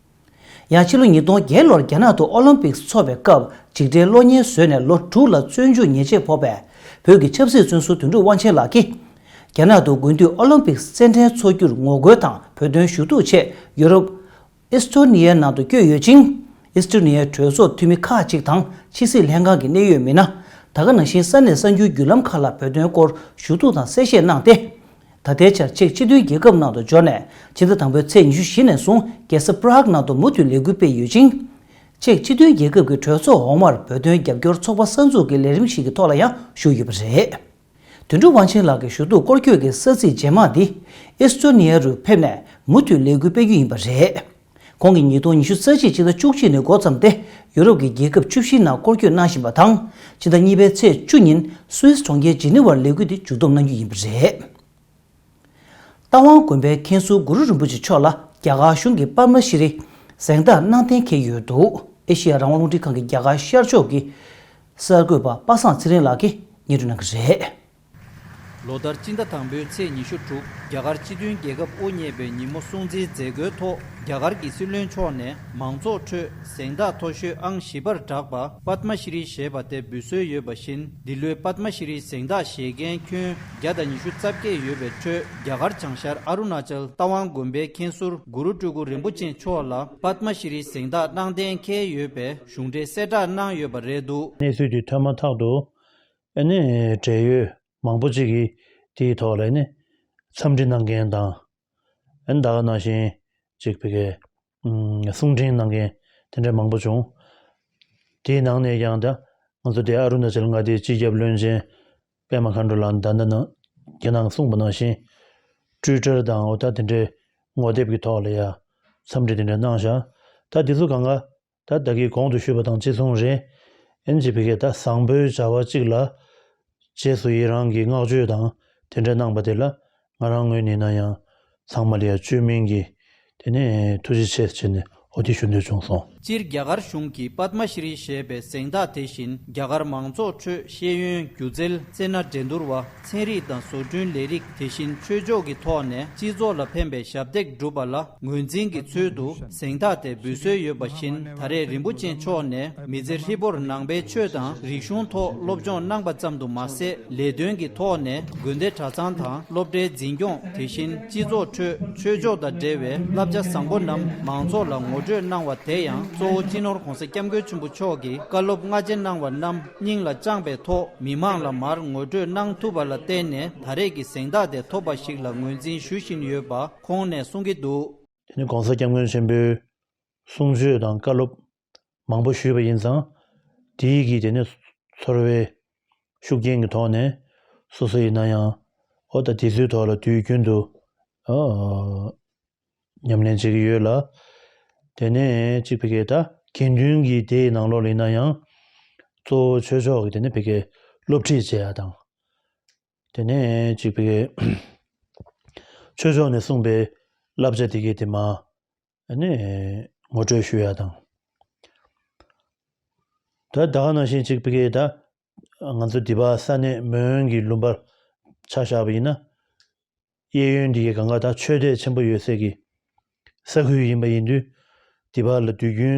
ཡང་ཕྱི་ལོ་ཉིས་སྟོང་བརྒྱད་ལོར་རྒྱ་ནག་ཏུ་ཨོ་ལིམ་པིག་འཚོགས་པའི་སྐབས་འཇིགས་བྲལ་གློག་བརྙན་བཟོས་ནས་ལོ་དྲུག་ལ་བཙོན་འཇུག་ཉེས་ཆད་ཕོག་པའི་བོད་ཀྱི་ཆབ་སྲིད་བཙོན་ཟུར་དོན་གྲུབ་དབང་ཆེན་ལགས་ཀྱིས། རྒྱ་ནག་ཏུ་དགུན་དུས་ཨོ་ལིམ་པིག་རྩེད་འགྲན་འཚོགས་རྒྱུར་ངོ་རྒོལ་དང་བོད་དོན་ཞུ་གཏུག་ཆེད་ཡུ་རོབ། ཨེས་ཏོ་ནི་ཡའི་ནང་དུ་བསྐྱོད་ཡོད་ཅིང་། ཨེས་ཏོ་ནི་ཡའི་གྲོས་ཚོགས་འཐུས་མི་ཁག་ཅིག་དང་ཕྱི་སྲིད་ལྷན་ཁང་གི་གནད་ཡོད་མི་སྣ། ད་ག་ནང་བཞིན་ས་གནས་གསར་འགྱུར་བརྒྱུད་ལམ་ཁག་ལ་བོད་དོན་སྐོར་ཞུ་གཏུག་དང་གསལ་བཤད་གནང་སྟེ། ད་ལྟའི་ཆར་ཅེཀ་སྤྱི་མཐུན་རྒྱལ་ཁབ་ནང་དུ་འབྱོར་ནས་ཕྱི་ཟླ་དང་པོའི་ཚེས་ཉི་ཤུ་བཞི་ནས་བཟུང་རྒྱལ་ས་པ་རག་ནང་དུ་མུ་མཐུད་ལས་འགུལ་སྤེལ་ཡོད་ཅིང་། ཅེཀ་སྤྱི་མཐུན་རྒྱལ་ཁབ་ཀྱི་གྲོས་ཚོགས་འོག་མར་བོད་དོན་རྒྱབ་སྐྱོར་ཚོགས་པ་གསར་འཛུགས་ཀྱི་ལས་རིམ་ཞིག་གི་ཐོག་ལ་ཡང་ཞུགས་ཡོད་པ་རེད། དོན་གྲུབ་དབང་ཆེན་ལགས་ཀྱི་ཞུ་གཏུག་སྐོར་སྐྱོད་ཀྱི་ས་ཚིགས་རྗེས་མ་འདི་ཨེས་ཏོ་ནི་ཡ་རུ་ཕེབས་ནས་མུ་མཐུད་ལས་འགུལ་སྤེལ་རྒྱུ་ཡིན་པ་རེད། ཁོང་གིས་ཉིས་སྟོང་ཉི་ཤུ་རྩ་གཅིག་ཕྱི་ཟླ་བཅུ་གཅིག་ནས་འགོ་བརྩམས་ཏེ་ཡུ་རོབ་ཀྱི་རྒྱལ་ཁབ་བཅུ་བཞིའི་ནང་སྐོར་སྐྱོད་གནང་བཞིན་པ་དང་། ཕྱི་ཟླ་གཉིས་པའི་ཚེས་བཅུ་ཉིན་སུད་སི་གྲོང་ཁྱེར་ཇི་ནི་ཝར་ལས་འགུལ་འདི་མཇུག་བསྡོམས་གནང་རྒྱུ་ཡིན་པ་རེད། རྟ་དབང་དགོན་པའི་མཁན་ཟུར་གུ་རུ་རིན་པོ་ཆེ་མཆོག་ལ་རྒྱ་གར་གཞུང་གིས་པདྨ་ཤྲི་གཟེངས་རྟགས་གནང་གཏན་འཁེལ་ཡོད་འདུག་ཨེ་ཤི་ཡ་རང་དབང་རླུང་འཕྲིན་ཁང་གི་རྒྱ་གར་ཤར་ཕྱོགས་ཀྱི་གསར་འགོད་པ་པ་སངས་ཚེ་རིང་ལགས་ཀྱིས་སྙན་སྒྲོན་གནང་གི་རེད། ལོ་ལྟར་སྤྱི་ཟླ་དང་པོའི་ཚེས་ཉི་ཤུ་དྲུག་རྒྱ་གར་སྤྱི་མཐུན་རྒྱལ་ཁབ་དབུ་བརྙེས་པའི་ཉིན་མོ་སྲུང་བརྩིའི་མཛད་སྒོའི་ཐོག་རྒྱ་གར་གྱི་སྲིད་བློན་མཆོག་ནས་མང་ཚོགས་ཁྲོད་གཟེངས་རྟགས་མཐོ་ཤོས་ཨང་བཞི་པར་གྲགས་པ་པདྨ་ཤྲི་ཞེས་པ་དེ་འབུལ་སྲོལ་ཡོད་པ་བཞིན། འདི་ལོའི་པདྨ་ཤྲི་གཟེངས་རྟགས་བཞེས་མཁན་ཁྱོན་བརྒྱ་དང་ཉི་ཤུ་རྩ་བརྒྱད་ཡོད་པའི་ཁྲོད། རྒྱ་གར་བྱང་ཤར་ཨ་རུ་ན་ཅལ་རྟ་དབང་དགོན་པའི་མཁན་ཟུར་གུ་རུ་སྤྲུལ་སྐུ་རིན་པོ་ཆེ་མཆོག་ལ་པདྨ་ཤྲི་གཟེངས་རྟགས་གནང་གཏན་འཁེལ་ཡོད་པའི་གཞུང་འབྲེལ་གསལ་བསྒྲགས་གནང་ཡོད་པ་རེད་འདུག་གནས་ཚུལ་དེ་ཐོན་མ་ཐག་ཏུ། ཨ་ནི་འབྲེལ་ཡོད་མང་པོ་ཅིག་གིས་དེའི་ཐོག་ལ་ཨ་ནི་འཚམས་འདྲི་གནང་མཁན་དང་། ཨ་ནི་ད་ག་ནང་བཞིན་ཅིག་བི་གའི་གསུང་འཕྲིན་གནང་མཁན་དེ་འདྲ་མང་པོ་བྱུང་། དེའི་ནང་ནས་ཀྱང་ད་ང་ཚོ་དེ་ཨ་རུ་ན་ཅལ་མངའ་སྡེའི་སྤྱི་ཁྱབ་བློན་ཆེན་པད་མ་མཁའ་འགྲོ་ལགས་ད་ལྟ་ནང་ཁྱེད་རང་གསུངས་པ་ནང་བཞིན་ཊུའི་ཊར་དང་འོ་ད་དེ་འདྲའི་ངོ་དེབ་ཀྱི་ཐོག་ལ་ཡ་འཚམས་འདྲི་དེ་འདྲ་གནང་བཞག་ད་དེ་ཚོ་གང་ག་ད་ད་གིན་གོང་དུ་ཞུས་པ་དང་གཅིག་མཚུངས་རེད། ཨེན་ཇི་བི་གས་ད་བཟང་པོའི་བྱ་བ་གཅིག་ལ་རྗེས་སུ་ཡི་རང་གི་བསྔགས་བརྗོད་དང་དེ་འདྲ་གནང་པ་དེ་ལ་ང་རང་ངོས་ནས་ན་ཡང་ཚང་མ་ལ་ཡང་བཅོས་མིན་གྱི་དེ་ནས་ཐུགས་རྗེ་ཆེ་བྱས་ནས་འོ་དེ་ཞུ་འདོད་བྱུང་སོང་། སྤྱིར་རྒྱ་གར་གཞུང་གིས་པདྨ་ཤྲི་ཞེས་པའི་གཟེངས་རྟགས་དེ་བཞིན་རྒྱ་གར་མང་ཚོགས་ཁྲོད་ཤེས་ཡོན། སྒྱུ་རྩལ། རྩེད་སྣ། འགྲན་བསྡུར་བ། ཚན་རིག་དང་བཟོ་སྐྲུན་ལས་རིགས། དེ་བཞིན་ཆོས་ཕྱོགས་ཀྱི་ཐོག་ནས་སྤྱི་ཚོགས་ལ་ཕན་པའི་ཞབས་འདེགས་བསྒྲུབས་པ་ལ་ངོས་འཛིན་གྱི་ཚུལ་དུ་གཟེངས་རྟགས་དེ་འབུལ་སྲོལ་ཡོད་པ་བཞིན། ད་རེས་རིན་པོ་ཆེ་མཆོག་ནས་མི་ཚེ་ཧྲིལ་པོར་ནང་པའི་ཆོས་དང་རིག་གཞུང་ཐོག་སློབ་སྦྱོང་གནང་པ་ཙམ་དུ་མ་ཟད། ལས་དོན་གྱི་ཐོག་ནས་དགོན་སྡེ་གྲྭ་ཚང་དང་སློབ་གྲྭའི་འཛིན་སྐྱོང་། དེ་བཞིན་སྤྱི་ཚོགས་ཁྲོད་ཆོས་ཕྱོགས་དང་འབྲེལ་བའི་བསླབ་བྱ་བཟང་པོ་རྣམས་མང་ཚོགས་ལ་ངོ་སྤྲོད་གནང་བ་དེ་ཡང་གཙོ་བོ་སྤྱི་ནོར་༧གོང་ས་༧སྐྱབས་མགོན་ཆེན་པོ་མཆོག་གིས་བཀའ་སློབ་སྔ་རྗེས་གནང་བ་རྣམས་སྙིང་ལ་བཅངས་པའི་ཐོག་མི་མང་ལ་མར་ངོ་སྤྲོད་གནང་ཐུབ་པ་ལ་བརྟེན་ནས་ད་རེས་ཀྱི་གཟེངས་རྟགས་དེ་ཐོབ་པ་ཞིག་ལ་ངོས་འཛིན་ཞུ་བཞིན་ཡོད་པ་ཁོང་ནས་གསུང་གི་འདུག་དེ་ནི་༧གོང་ས་༧སྐྱབས་མགོན་ཆེན་པོའི་གསུང་ཆོས་དང་བཀའ་སློབ་མང་པོ་ཞུས་པ་ཡིན་ཙང་། དེའི་གི་དེ་ནི་ཚོར་བའི་ཤུགས་རྐྱེན་གྱི་ཐོག་ནས་སོ་སོ་ཡིན་ན་ཡང་འོ་ད་དེ་ཚོའི་ཐོག་ལ་དུས་རྒྱུན་དུ་ཨ། ཉམས་ལེན་བྱེད་ཀྱི་ཡོད་ལ། དེ་ནས་གཅིག་བི་གའི་ད་དགེ་འདུན་གྱི་སྡེའི་ནང་ལོགས་ལ་ཡིན་ན་ཡང་གཙོ་བོ་ཆོས་ཕྱོགས་ཀྱི་དེ་ནས་བི་གའི་སློབ་ཁྲིད་བྱེད་ཡ་དང་། དེ་ནས་གཅིག་བི་གའི་ཆོས་ཕྱོགས་ནས་གསུངས་པའི་བསླབ་བྱ་དེ་གའི་དེ་མ་ནས་ངོ་སྤྲོད་ཞུ་ཡ་དང་། ད་ད་ག་ནང་བཞིན་གཅིག་བི་གའི་ད་ང་ཚོ་འདི་པ་ས་གནས་མོན་གྱི་ལུང་པར་ཆ་བཞག་པ་ཡིན་ན། གཡས་གཡོན་འདི་གའི་གང་ག་ད་ཆོས་དད་ཆེན་པོ་ཡོད་སའི་གི་ ས་ཁུལ་ཡིན་པ་ཡིན་དུས། དེ་བར་ལ་དུས་རྒྱུན་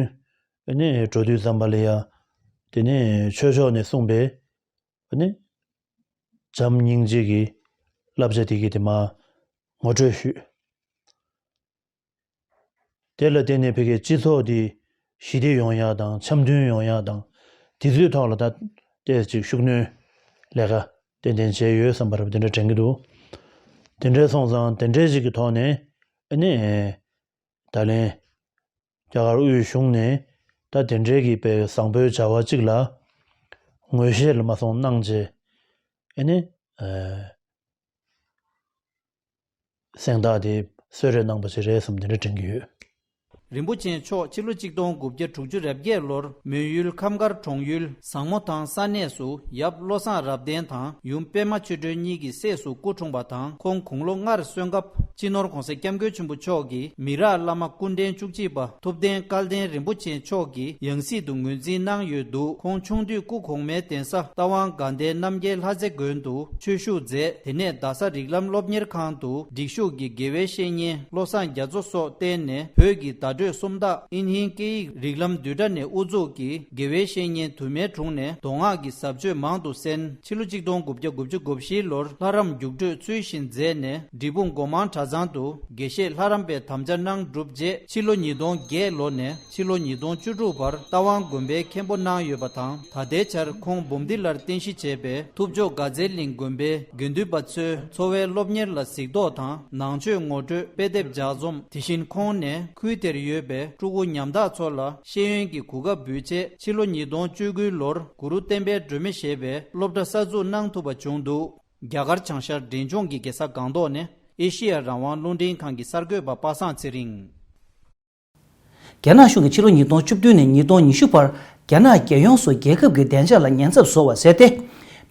ཨ་ནི་འགྲོ་དུས་ཙམ་པ་ལ་ཡང་དེ་ནི་ཆོས་ཕྱོགས་ནས་གསུངས་པའི་ཨ་ནི་བྱམས་སྙིང་རྗེ་གི་བསླབ་བྱ་དེ་གི་དེ་མ་ངོ་སྤྲོད་ཞུས། དེ་ལ་བརྟེན་ནས་ཕ་གིའི་སྤྱི་ཚོགས་འདི་ཞི་བདེ་ཡོང་ཡག་དང་འཆམ་མཐུན་ཡོང་ཡག་དང་། དེ་ཚོའི་ཐོག་ལ་ད་ཏོག་ཙམ་ཤུགས་སྣོན་ལས་ཀ་ཏན་ཏན་བྱས་ཡོད་བསམ་པ་རབ་དེ་འདྲ་དྲན་གྱི་འདུག་དེ་འདྲ་སོང་ཙང་དེ་འདྲ་ཞིག་གི་ཐོག་ནས་ཨ་ནི་ད་ལན་རྒྱ་གར་དབུས་གཞུང་ནས་ད་དེ་འདྲའི་གི་དཔེ་བཟང་པོའི་བྱ་བ་གཅིག་ལ་ངོས་བཞེས་ལ་མ་སོང་གནང་རྗེས་ཨ་ནི། གཟེངས་རྟགས་དེ་གསོལ་རས་གནང་པ་ཞིག་རེད་བསམ་དེ་འདྲ་དྲན་གྱི་ཡོད། རིན་པོ་ཆེ་མཆོག་ཕྱི་ལོ་ཆིག་སྟོང་དགུ་བརྒྱ་དྲུག་ཅུ་རེ་བརྒྱད་ལོར་མོན་ཡུལ་ཁམས་དཀར་གྲོང་ཡུལ་བཟང་མོ་ཐང་ས་གནས་སུ་ཡབ་བློ་བཟང་རབ་བརྟན་དང་ཡུམ་པད་མ་ཆོས་སྒྲོན་གཉིས་ཀྱི་སྲས་སུ་སྐུ་འཁྲུངས་པ་དང་། ཁོང་དགུང་ལོ་ལྔར་སོན་སྐབས་སྤྱི་ནོར་༧གོང་ས་༧སྐྱབས་མགོན་ཆེན་པོ་མཆོག་གིས་མི་རག་བླ་མ་སྐུ་ཕྲེང་བཅུ་གཅིག་པ་ཐུབ་བསྟན་སྐལ་ལྡན་རིན་པོ་ཆེ་མཆོག་གི་ཡང་སྲིད་དུ་ངོས་འཛིན་གནང་ཡོད་འདུག་ཁོང་ཆུང་དུས་སྐུ་གོང་མའི་གདན་ས་རྟ་དབང་དགའ་ལྡན་རྣམ་རྒྱལ་ལྷ་རྩེ་དགོན་དུ་ཆོས་ཞུགས་མཛད། དེ་ནས་རྡ་ས་རིགས་ལམ་སློབ་གཉེར་ཁང་དུ་སྒྲིག་ཞུགས་ཀྱི་དགེ་བའི་བཤེས་གཉེན་བློ་བཟང་རྒྱ་མཚོ་སོགས་བསྟེན་ནས་བོད་ཀྱི་བརྡ་སྤྲོད་སུམ་རྟགས་ཨིན་ཧིན་སྐད་ཡིག་རིགས་ལམ་བསྡུས་གྲྭ་ནས་དབུ་འཛུགས་ཀྱིས་དགེ་བའི་བཤེས་གཉེན་དུ་མའི་དྲུང་ནས་མདོ་སྔགས་ཀྱི་ཟབ་ཆོས་མང་དུ་གསན། ཕྱི་ལོ་ཆིག་སྟོང་དགུ་བརྒྱ་དགུ་བཅུ་གོ་བཞི་ལོར་ལྷ་རམས་རྒྱུགས་སྤྲོད་ཚུལ་བཞིན་མཛད་ནས་འབྲས་སྤུངས་སྒོ་མང་གྲྭ་ཚང་དུ་དགེ་བཤེས་ལྷ་རམས་པའི་དམ་བཅའ་གནང་གྲུབ་རྗེས་ཕྱི་ལོ་ཉིས་སྟོང་བརྒྱད་ལོ་ནས་ཕྱི་ལོ་ཉིས་སྟོང་བཅུ་དྲུག་བར་རྟ་དབང་དགོན་པའི་མཁན་པོ་གནང་ཡོད་པ་དང་། ད་ལྟའི་ཆར་ཁོང་འབུམ་སྡེ་ལར་རྟེན་གཞི་བྱས་པའི་ཐུབ་ཆོས་དགའ་ཚལ་གླིང་དགོན་པའི་དགེ་འདུན་པ་ཚོའི་འཚོ་བའི་སློབ་གཉེར་ལ་གཟིགས་རྟོག་དང་ནང་ཆོས་ངོ་སྤྲོད་དཔེ་དེབ་ལྗགས་རྩོམ། དེ་བཞིན་ཁོང་ནས་ཁུལ་དེར་ཡོད་པའི་ཕྲུ་གུ་ཉམ་ཐག་ཚོ་ལ་ཤེས་ཡོན་གྱི་གོ་སྐབས་འབུལ་ཆེད་ཕྱི་ལོ་ཉིས་སྟོང་བཅུ་དགུ་ལོར་གུ་རུ་བསྟན་པའི་སྒྲོན་མེ་ཞེས་པའི་སློབ་གྲྭ་གསར་འཛུགས་གནང་ཐུབ་པ་བྱུང་འདུག་རྒྱ་གར་བྱང་ཤར་འབྲས་ལྗོངས་ཀྱི་རྒྱལ་ས་སྒང་ཏོག་ནས་ཨེ་ཤི་ཡ་རང་དབང་རླུང་འཕྲིན་ཁང་གི་གསར་འགོད་པ་པ་སངས་ཚེ་རིང་། རྒྱ་ནག་གཞུང་གིས་ཕྱི་ལོ་ཉིས་སྟོང་བཅུ་བདུན་ནས་ཉིས་སྟོང་ཉི་ཤུ་བར་རྒྱ་ནག་རྒྱལ་ཡོངས་སུ་རྒྱལ་ཁབ་ཀྱི་བདེ་འཇགས་ལ་ཉེན་ཚབས་བཟོ་བ་ཟེར་ཏེ།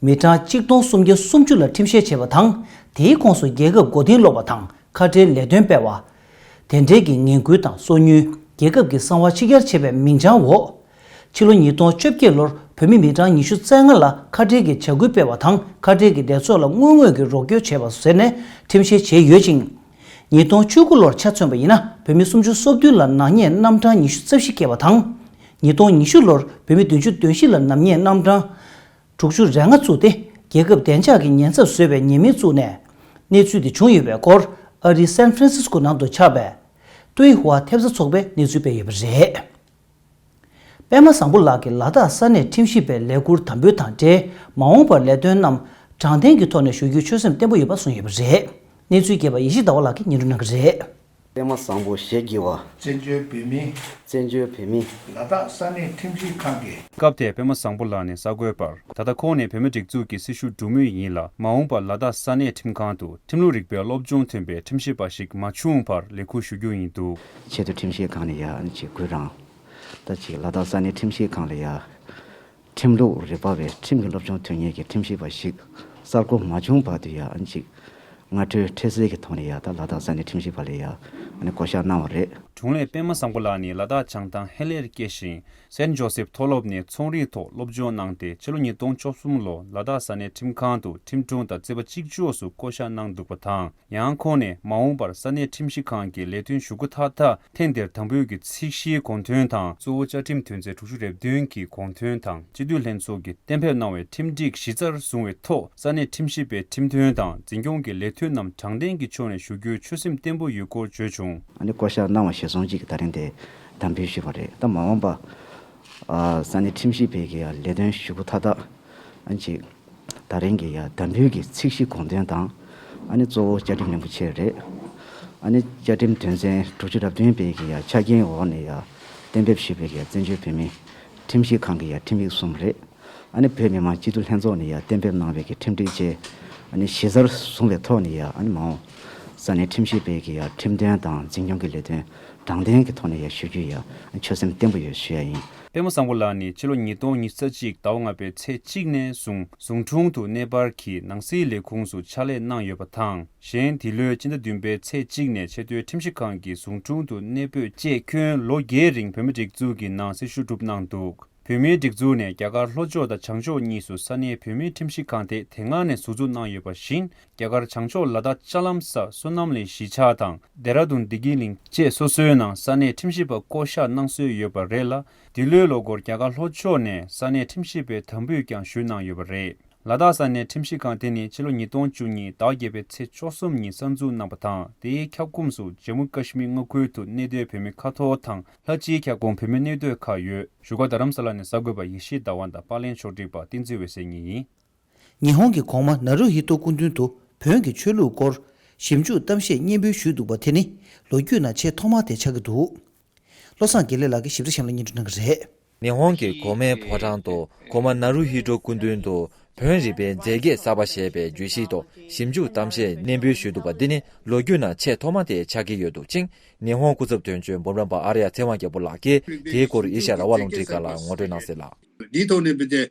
མི་གྲངས་གཅིག་སྟོང་སུམ་བརྒྱ་སུམ་ཅུ་ལ་ཁྲིམས་བཤེར་བྱས་པ་དང་། དེའི་ཁོངས་སུ་རྒྱལ་ཁབ་མགོ་རྟིང་སློག་པ་དང་ཁ་བྲལ་ལས་དོན་སྤེལ་བ། དེ་འབྲེལ་གྱི་ངན་སྐུལ་དང་སོ་ཉུལ། རྒྱལ་ཁབ་ཀྱི་གསང་བ་ཕྱི་གྱར་བྱས་པའི་མིང་བྱང་འོག་ཕྱི་ལོ་ཉིས་སྟོང་བཅོ་བརྒྱད་ལོར་བོད་མི་མི་གྲངས་ཉི་ཤུ་རྩ་ལྔ་ལ་ཁ་བྲལ་གྱི་བྱ་འགུལ་སྤེལ་བ་དང་ཁ་བྲལ་གྱི་སྡེ་ཚོགས་ལ་དངུལ་དངོས་ཀྱི་རོགས་སྐྱོར་བྱས་པ་ཟེར་ནས་ཁྲིམས་བཤེར་བྱས་ཡོད་ཅིང་། ཉིས་སྟོང་བཅུ་དགུ་ལོར་ཆ་མཚོན་པ་ཡིན་ན་བོད་མི་སུམ་ཅུ་སོ་བདུན་ལ་ནག་ཉེས་རྣམ་གྲངས་ཉི་ཤུ་རྩ་བཞི་བཀལ་བ་དང་། ཉིས་སྟོང་ཉི་ཤུ་ལོར་བོད་མི་བདུན་ཅུ་དོན་བཞི་ལ་ནག་ཉེས་རྣམ་གྲངས་དྲུག་ཅུ་རེ་ལྔ་བཙུགས་ཏེ་རྒྱལ་ཁབ་བདེ་འཇགས་ཀྱི་ཉེན་ཚབས་བཟོས་པའི་ཉེས་མིང་བཙུགས་ནས་གནས་ཚུལ་དེ་བྱུང་ཡོད་པའི་སྐོར་ཨ་རིའི་སན་ཧྥ་རན་སིས་ཀོ་ནང་དུ་ཆགས་པའི་ཏུའེ་ཧྭ་ཐེབས་རྩ་ཚོགས་པས་གནས་ཚུལ་སྤེལ་ཡོད་པ་རེད། པད་མ་བཟང་པོ་ལགས་ཀྱིས་ལ་དྭགས་ས་གནས་ཁྲིམས་ཞིབ་པའི་ལས་ཁུར་དམ་འབུལ་དང་འབྲེལ་མ་འོངས་པར་ལས་དོན་རྣམས་དྲང་བདེན་གྱི་ཐོག་ནས་ཞུ་རྒྱུའི་ཆོད་སེམས་བརྟན་པོ་ཡོད་པ་གསུངས་ཡོད་པ་རེད། གནས་ཚུལ་རྒྱས་པ་ཡེ་ཤེས་ཟླ་བ་ལགས་ཀྱིས་སྙན་སྒྲོན་གནང་གི་རེད། པད་མ་བཟང་པོ་ཞེས་བགྱི་བ། བཙན་བྱོལ་བོད་མི། བཙན་བྱོལ་བོད་མི། ལ་དྭགས་ས་གནས་ཁྲིམས་ཞིབ་ཁང་གི། སྐབས་དེར་པད་མ་བཟང་པོ་ལགས་ནས་གསར་འགོད་པར། ད་ལྟ་ཁོང་ནི་བོད་མིའི་སྒྲིག་འཛུགས་ཀྱི་སྲི་ཞུ་སྒྲུབ་མུས་ཡིན་ལ། མ་འོངས་པར་ལ་དྭགས་ས་གནས་ཁྲིམས་ཁང་དུ་ཁྲིམས་ལུགས་རིག་པའི་སློབ་སྦྱོང་ཐོན་པའི་ཁྲིམས་ཞིབ་པ་ཞིག་མ་བྱུང་བར་ལས་ཁུར་ཞུ་རྒྱུ་ཡིན་འདུག་ཆེས་མཐོའི་ཁྲིམས་ཞིབ་ཁང་ནས་ཡ་ཨ་ནི་ཅིག་གུས་རང་། ད་ཅིག་ལ་དྭགས་ས་གནས་ཁྲིམས་ཞིབ་ཁང་ལ་ཡ། ཁྲིམས་ལུགས་རིག་པ་བའི་ཁྲིམས་ཀྱི་སློབ་སྦྱོང་ཐོན་མཁན་གྱི་ཁྲིམས་ཞིབ་པ་ཞིག་གསར་བསྐོ་མ་བྱུང་བར་དུ་ཡ་ཨ་ནི་ཅིག་སྔ་འགྲོའི་འཕྲལ་སེལ་གྱི་ཐོག་ནས་ཡ་ད་ལ་དྭགས་ས་གནས་ཁྲིམས་ཞིབ་པ་ལ་ཡ་ཨ་ནི་བསྐོ་བཞག་གནང་བ་རེད། དྲུང་ལས་པད་མ་བཟང་པོ་ལགས་ནི་ལ་དྭགས་བྱང་ཐང་ཧེ་ལེར་སྐྱེས་ཤིང་། སེན་ཇོ་སེབ་མཐོ་སློབ་ནས་ཚོང་རིག་ཐོག་སློབ་སྦྱོང་གནང་སྟེ་ཕྱི་ལོ་ཉིས་སྟོང་བཅུ་གསུམ་ལོ་ལ་དྭགས་ས་གནས་ཁྲིམས་ཁང་དུ་ཁྲིམས་དྲུང་དང་རྩིས་པ་གཅིག་ལྕོགས་སུ་བསྐོ་བཞག་གནང་འདུག་པ་དང་། ཡང་ཁོང་ནས་མ་འོངས་པར་ས་གནས་ཁྲིམས་ཞིབ་ཁང་གི་ལས་དོན་ཞུ་སྒོ་མཐའ་དག་ཐེངས་འདིར་དམ་འབུལ་གྱི་ཚད་གཞིའི་དགོངས་དོན་དང་། གཙོ་བོ་བཅའ་ཁྲིམས་དོན་ཚན་དྲུག་ཅུ་རེ་བདུན་གྱི་དགོངས་དོན་དང་། སྤྱི་འཐུས་ལྷན་ཚོགས་ཀྱིས་གཏན་འབེབས་གནང་བའི་ཁྲིམས་སྒྲིག་གཞི་རྩར་བཟུང་བའི་ཐོག་ས་གནས་ཁྲིམས་ཞིབ་པའི་ཁྲིམས་དོན་དང་འཛིན་སྐྱོང་གི་ལས་དོན་རྣམས་དྲང་བདེན་གྱི་ཕྱོགས་ནས་ཞུ་རྒྱུའི་ཆོད་སེམས་བརྟན་པོ་ཡོད་སྐོར་བརྗོད་བྱུང་། ཨ་ནི་བསྐོ་བཞག་གནང་བ་གཞིར་བཟུང་ཅིག་ད་རིང་དེ་དམ་འབུལ་ཞུས་པ་རེད། ད་མ་འོངས་པ་ཨ་ས་གནས་ཁྲིམས་ཞིབ་པའི་གི་ཡ་ལས་དོན་ཞུ་སྒོ་མཐའ་དག་ཨ་ནི་ཅིག་ད་རིང་གི་ཡ་དམ་འབུལ་གྱི་ཚད་གཞི་དགོངས་དོན་དང་། ཨ་ནི་གཙོ་བོ་བཅའ་ཁྲིམས་རིན་པོ་ཆེ་རེད། ཨ་ནི་བཅའ་ཁྲིམས་དོན་ཚན་དྲུག་ཅུ་རེ་བདུན་པའི་གི་ཡ་ཆ་རྐྱེན་འོག་ནས་ཡ་གཏན་འབེབས་ཞུས་པའི་གི་ཡ་བཙན་བྱོལ་བོད་མིའི་ཁྲིམས་ཞིབ་ཁང་གི་ཡ་ཁྲིམས་ཡིག་གསུམ་རེད། ཨ་ནི་བོད་མི་མང་སྤྱི་འཐུས་ལྷན་ཚོགས་ནས་ཡ་གཏན་འབེབས་གནང་བའི་གི་ཁྲིམས་སྒྲིག་བཅས་ཨ་ནི་གཞི་རྩར་བཟུང་བའི་ཐོག་ནས་ཡ་ཨ་ནི་མ་འོངས་ས་གནས་ཁྲིམས་ཞིབ་པའི་གི་ཡ་ཁྲིམས་དོན་དང་འཛིན་སྐྱོང་གི་ལས་དོན་དྲང་བདེན་གྱི་ཐོག་ནས་ཡ་ཞུ་རྒྱུ་ཡ་ཆོད་སེམས་བརྟན་པོ་ཡོད་ཞུ་ཡ་ཡིན། པད་མ་བཟང་པོ་ལགས་ནི་ཕྱི་ལོ་ཉིས་སྟོང་ཉི་ཤུ་རྩ་གཅིག་ཟླ་བ་ལྔ་པའི་ཚེས་གཅིག་ནས་བཟུང་ཟུང་དྲུང་དུ་གནས་སྤར་གྱིས་ནང་སྲིད་ལས་ཁུངས་སུ་ཕྱག་ལས་གནང་ཡོད་པ་དང་། གཞན་འདི་ལོའི་སྤྱི་ཟླ་བདུན་པའི་ཚེས་གཅིག་ནས་ཆེས་མཐོའི་ཁྲིམས་ཞིབ་ཁང་གི་ཟུང་དྲུང་དུ་གནས་སྤོས་བཅས་ཁྱོན་ལོ་བརྒྱད་རིང་བོད་མིའི་སྒྲིག་འཛུགས་ཀྱི་ནང་སྲི་ཞུ་བསྒྲུབས་གནང་འདུག་བོད་མིའི་སྒྲིག་འཛུགས་ནས་རྒྱ་གར་ལྷོ་ཕྱོགས་དང་བྱང་ཕྱོགས་གཉིས་སུ་ས་གནས་བོད་མིའི་ཁྲིམས་ཞིབ་ཁང་དེ་དེ་སྔ་ནས་ཟུར་འཛུགས་གནང་ཡོད་པ་བཞིན། རྒྱ་གར་བྱང་ཕྱོགས་ལ་དྭགས་ལྕགས་ལམ་ས་བསོད་ནམས་གླིང་གཞིས་ཆགས་དང་། ལྡེ་ར་ལྡུན་བདེ་སྐྱིད་གླིང་བཅས་སོ་སོའི་ནང་ས་གནས་ཁྲིམས་ཞིབ་པ་བསྐོ་གཞག་གནང་སྲོལ་ཡོད་པ་རེད་ལ། འདི་ལོའི་ལོ་འགོར་རྒྱ་གར་ལྷོ་ཕྱོགས་ནས་ས་གནས་ཁྲིམས་ཞིབ་པའི་དམ་འབུལ་ཀྱང་ཞུས་གནང་ཡོད་པ་རེད། ལ་དྭགས་ས་གནས་ཁྲིམས་ཞིབ་ཁང་དེ་ནི་ཕྱི་ལོ་ཉིས་སྟོང་བཅུ་གཉིས་ཟླ་བརྒྱད་པའི་ཚེས་བཅུ་གསུམ་ཉིན་གསར་འཛུགས་གནང་བ་དང་། དེའི་ཁྱབ་ཁོངས་སུ་ཇམ་མུ་ཀ་ཤི་མིར་མངའ་ཁུལ་དུ་གནས་སྡོད་བོད་མི་ཁ་ཐོར་དང་། ལྷ་སྤྱིའི་ཁྱབ་ཁོངས་བོད་མི་གནས་སྡོད་ཁག་ཡོད། བཞུགས་སྒར་རྡ་རམ་ས་ལ་ནས་གསར་འགོད་པ་ཡེ་ཤེས་ཟླ་བ་དང་པར་ལེན་ཕྱོགས་སྒྲིག་པ་བསྟན་འཛིན་འོད་ཟེར་གཉིས་ཡིན། ཉི་ཧོང་གི་གོང་མ་ནཱ་རུ་ཧི་ཏོ་སྐུ་མདུན་དུ་བོན་གྱི་ཆོས་ལུགས་སྐོར་ཞིབ་འཇུག་གཏམ་བཤད་སྙན་འབུལ་ཞུས་འདུག་པ་དེ་ནི་ལོ་རྒྱུས་ནང་ཆེས་ཐོག་མ་དེ་ཆགས་ཀྱི་འདུག་བློ་བཟང་དགེ་ལེགས་ལགས་ཀྱིས་ཞིབ་ཕྲ་གཤམ་ལ་སྙན་སྒྲོན་གནང་གི་རེད། ཉི་ཧོང་གི་གོང་མའི་ཕོ་བྲང་དུ་གོང་མ་ནཱ་རུ་ཧི་ཏོ་སྐུ་མདུན་དུ་བོན་རིག་པའི་མཛེས་སྐྱེས་གསར་པ་ཞེས་པའི་བརྗོད་གཞིའི་ཐོག་ཞིབ་འཇུག་གཏམ་བཤད་སྙན་འབུལ་ཞུས་འདུག་པ་འདི་ནི་ལོ་རྒྱུས་ནང་ཆེས་ཐོག་མ་དེ་ཆགས་ཀྱི་ཡོད་འདུག་ཅིང་། ཉི་ཧོང་སྐུ་ཚབ་དོན་གཅོད་འབུམ་རམས་པ་ཨར་ཡ་ཚེ་དབང་རྒྱལ་པོ་ལགས་ཀྱིས་དེའི་སྐོར་ཨེ་ཤ་ཡ་རང་དབང་རླུང་འཕྲིན་ཁང་ལ་ངོ་སྤྲོད་གནང་གསལ་ལ། འདིའི་ཐོག་ནས་བལྟས་ཏེ།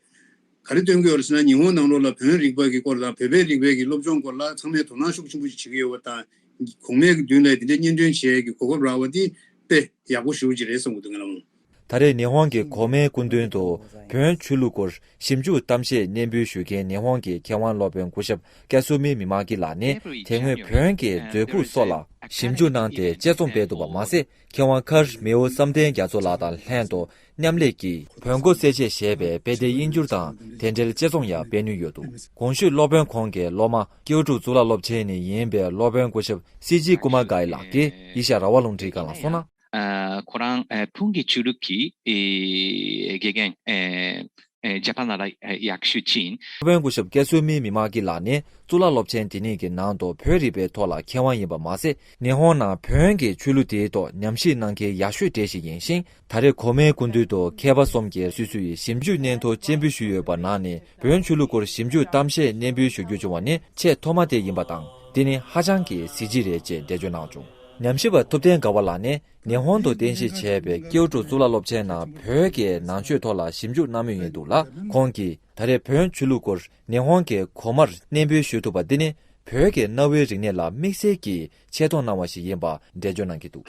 ག་རེ་སྟོན་གྱི་ཡོད་རེད་ཟེར་ན། ཉི་ཧོང་ནང་ལོགས་ལ་བོན་རིག་པ་གི་སྐོར་དང་། བོད་པའི་རིག་པའི་གི་སློབ་སྦྱོང་སྐོར་ལ་ཚང་མས་དོ་སྣང་ཤུགས་ཆེན་པོ་ཞིག་བྱེད་ཀྱི་ཡོད་པ་དང་། གོང་མའི་གི་མདུན་ལ་དེ་འདྲའི་སྙན་སྒྲོན་བྱེད་ཀྱི་གོ་སྐབས་རག་པ་འདི་དཔེ་ཡག་པོ་ཞེ་པོ་ཅིག་རེད་བསམ་གྱི་འདུག་ང་རང་། ད་རེས་ཉི་ཧོང་གི་གོང་མའི་སྐུ་མདུན་དུ་བོན་ཆོས་ལུགས་སྐོར་ཞིབ་འཇུག་གཏམ་བཤད་སྙན་འབུལ་ཞུ་མཁན་ཉི་ཧོང་གི་མཁས་དབང་སློབ་དཔོན་སྐུ་ཞབས་ཀ་སུ་མི་མི་མ་ཀི་ལགས་ནི་དེ་སྔོན་བོན་གྱི་མཛོད་ཕུག་སོགས་ལ་ཞིབ་འཇུག་གནང་སྟེ་དཔྱད་རྩོམ་སྤེལ་འདུག་པ་མ་ཟད། མཁས་དབང་མཁར་མེའོ་བསམ་གཏན་རྒྱ་མཚོ་ལགས་དང་ལྷན་དུ་མཉམ་ལས་ཀྱིས་བོན་སྒོ་གསལ་བྱེད་ཞེས་པའི་དཔེ་དེབ་དབྱིན་བསྒྱུར་དང་དེ་འབྲེལ་དཔྱད་རྩོམ་ཡང་སྤེལ་ནུས་ཡོད་འདུག་གོང་ཞུས་སློབ་དཔོན་ཁོང་གི་སློབ་མ་ཀེའུ་ཀྲུའུ་གཙུག་ལག་སློབ་ཆེན་ནས་ཡིན་པའི་སློབ་དཔོན་སྐུ་ཞབས་སི་ཇི་ཀུ་མ་གའི་ལགས་ཀྱིས་ཨེ་ཤ་ཡ་རང་དབང་རླུང་འཕྲིན་ཁང་ལ་གསུངས་ན། ཨ། ཁོ་རང་ཨ་བོན་གྱི་ཆོས་ལུགས་ཀྱི་ཨེ་དགེ་རྒན་ཨེ་ཨེ་ཇ་པན་ལ་ཡག་ཤོས་ཅིག་ཡིན། སློབ་དཔོན་སྐུ་ཞབས་ཀ་སུ་མི་མི་མ་ཀི་ལགས་ནི་གཙུག་ལག་སློབ་ཆེན་དེ་གཉིས་ཀྱི་ནང་དུ་བོད་རིག་པའི་ཐོག་ལ་མཁས་དབང་ཡིན་པ་མ་ཟད། ཉི་ཧོང་ནང་བོན་གྱི་ཆོས་ལུགས་དེའི་ཐོག་ཉམས་ཞིབ་གནང་མཁན་ཡག་ཤོས་གྲས་ཤིག་ཡིན་ཞིང་། ད་རེས་གོང་མའི་སྐུ་མདུན་དུ་མཁས་པ་གསུམ་གྱིས་སོ་སོའི་ཞིབ་འཇུག་སྙན་ཐོ་སྤྱན་འབུལ་ཞུས་ཡོད་པ་ནང་ནས་བོན་ཆོས་ལུགས་སྐོར་ཞིབ་འཇུག་གཏམ་བཤད་སྙན་འབུལ་ཞུ་རྒྱུ་བྱུང་བ་ནི་ཆེས་ཐོག་མ་དེ་ཡིན་པ་དང་། འདི་ནི་ཧ་ཅང་གི་གཟི་བརྗིད་རེད་ཅེས་འགྲེལ་བརྗོད་གནང་བྱུང་། ཉམས་ཞིབ་པ་ཐུབ་བསྟན་དགའ་བ་ལགས་ནི་ཉི་ཧོང་དུ་རྟེན་གཞི་བྱས་པའི་ཀེའུ་ཀྲུའུ་གཙུག་ལག་སློབ་ཆེན་ནང་བོད་ཀྱི་ནང་ཆོས་ཐོག་ལ་ཞིབ་འཇུག་གནང་མུས་ཡིན་འདུག་ལ། ཁོང་གིས་ད་རེས་བོན་ཆོས་ལུགས་སྐོར་ཉི་ཧོང་གི་གོང་མར་སྙན་འབུལ་ཞུ་ཐུབ་པ་འདི་ནི་བོད་ཀྱི་གནའ་བོའི་རིག་གནས་ལ་དམིགས་བསལ་གྱིས་ཆེ་མཐོང་གནང་བ་ཞིག་ཡིན་པ་འགྲེལ་བརྗོད་གནང་གི་འདུག་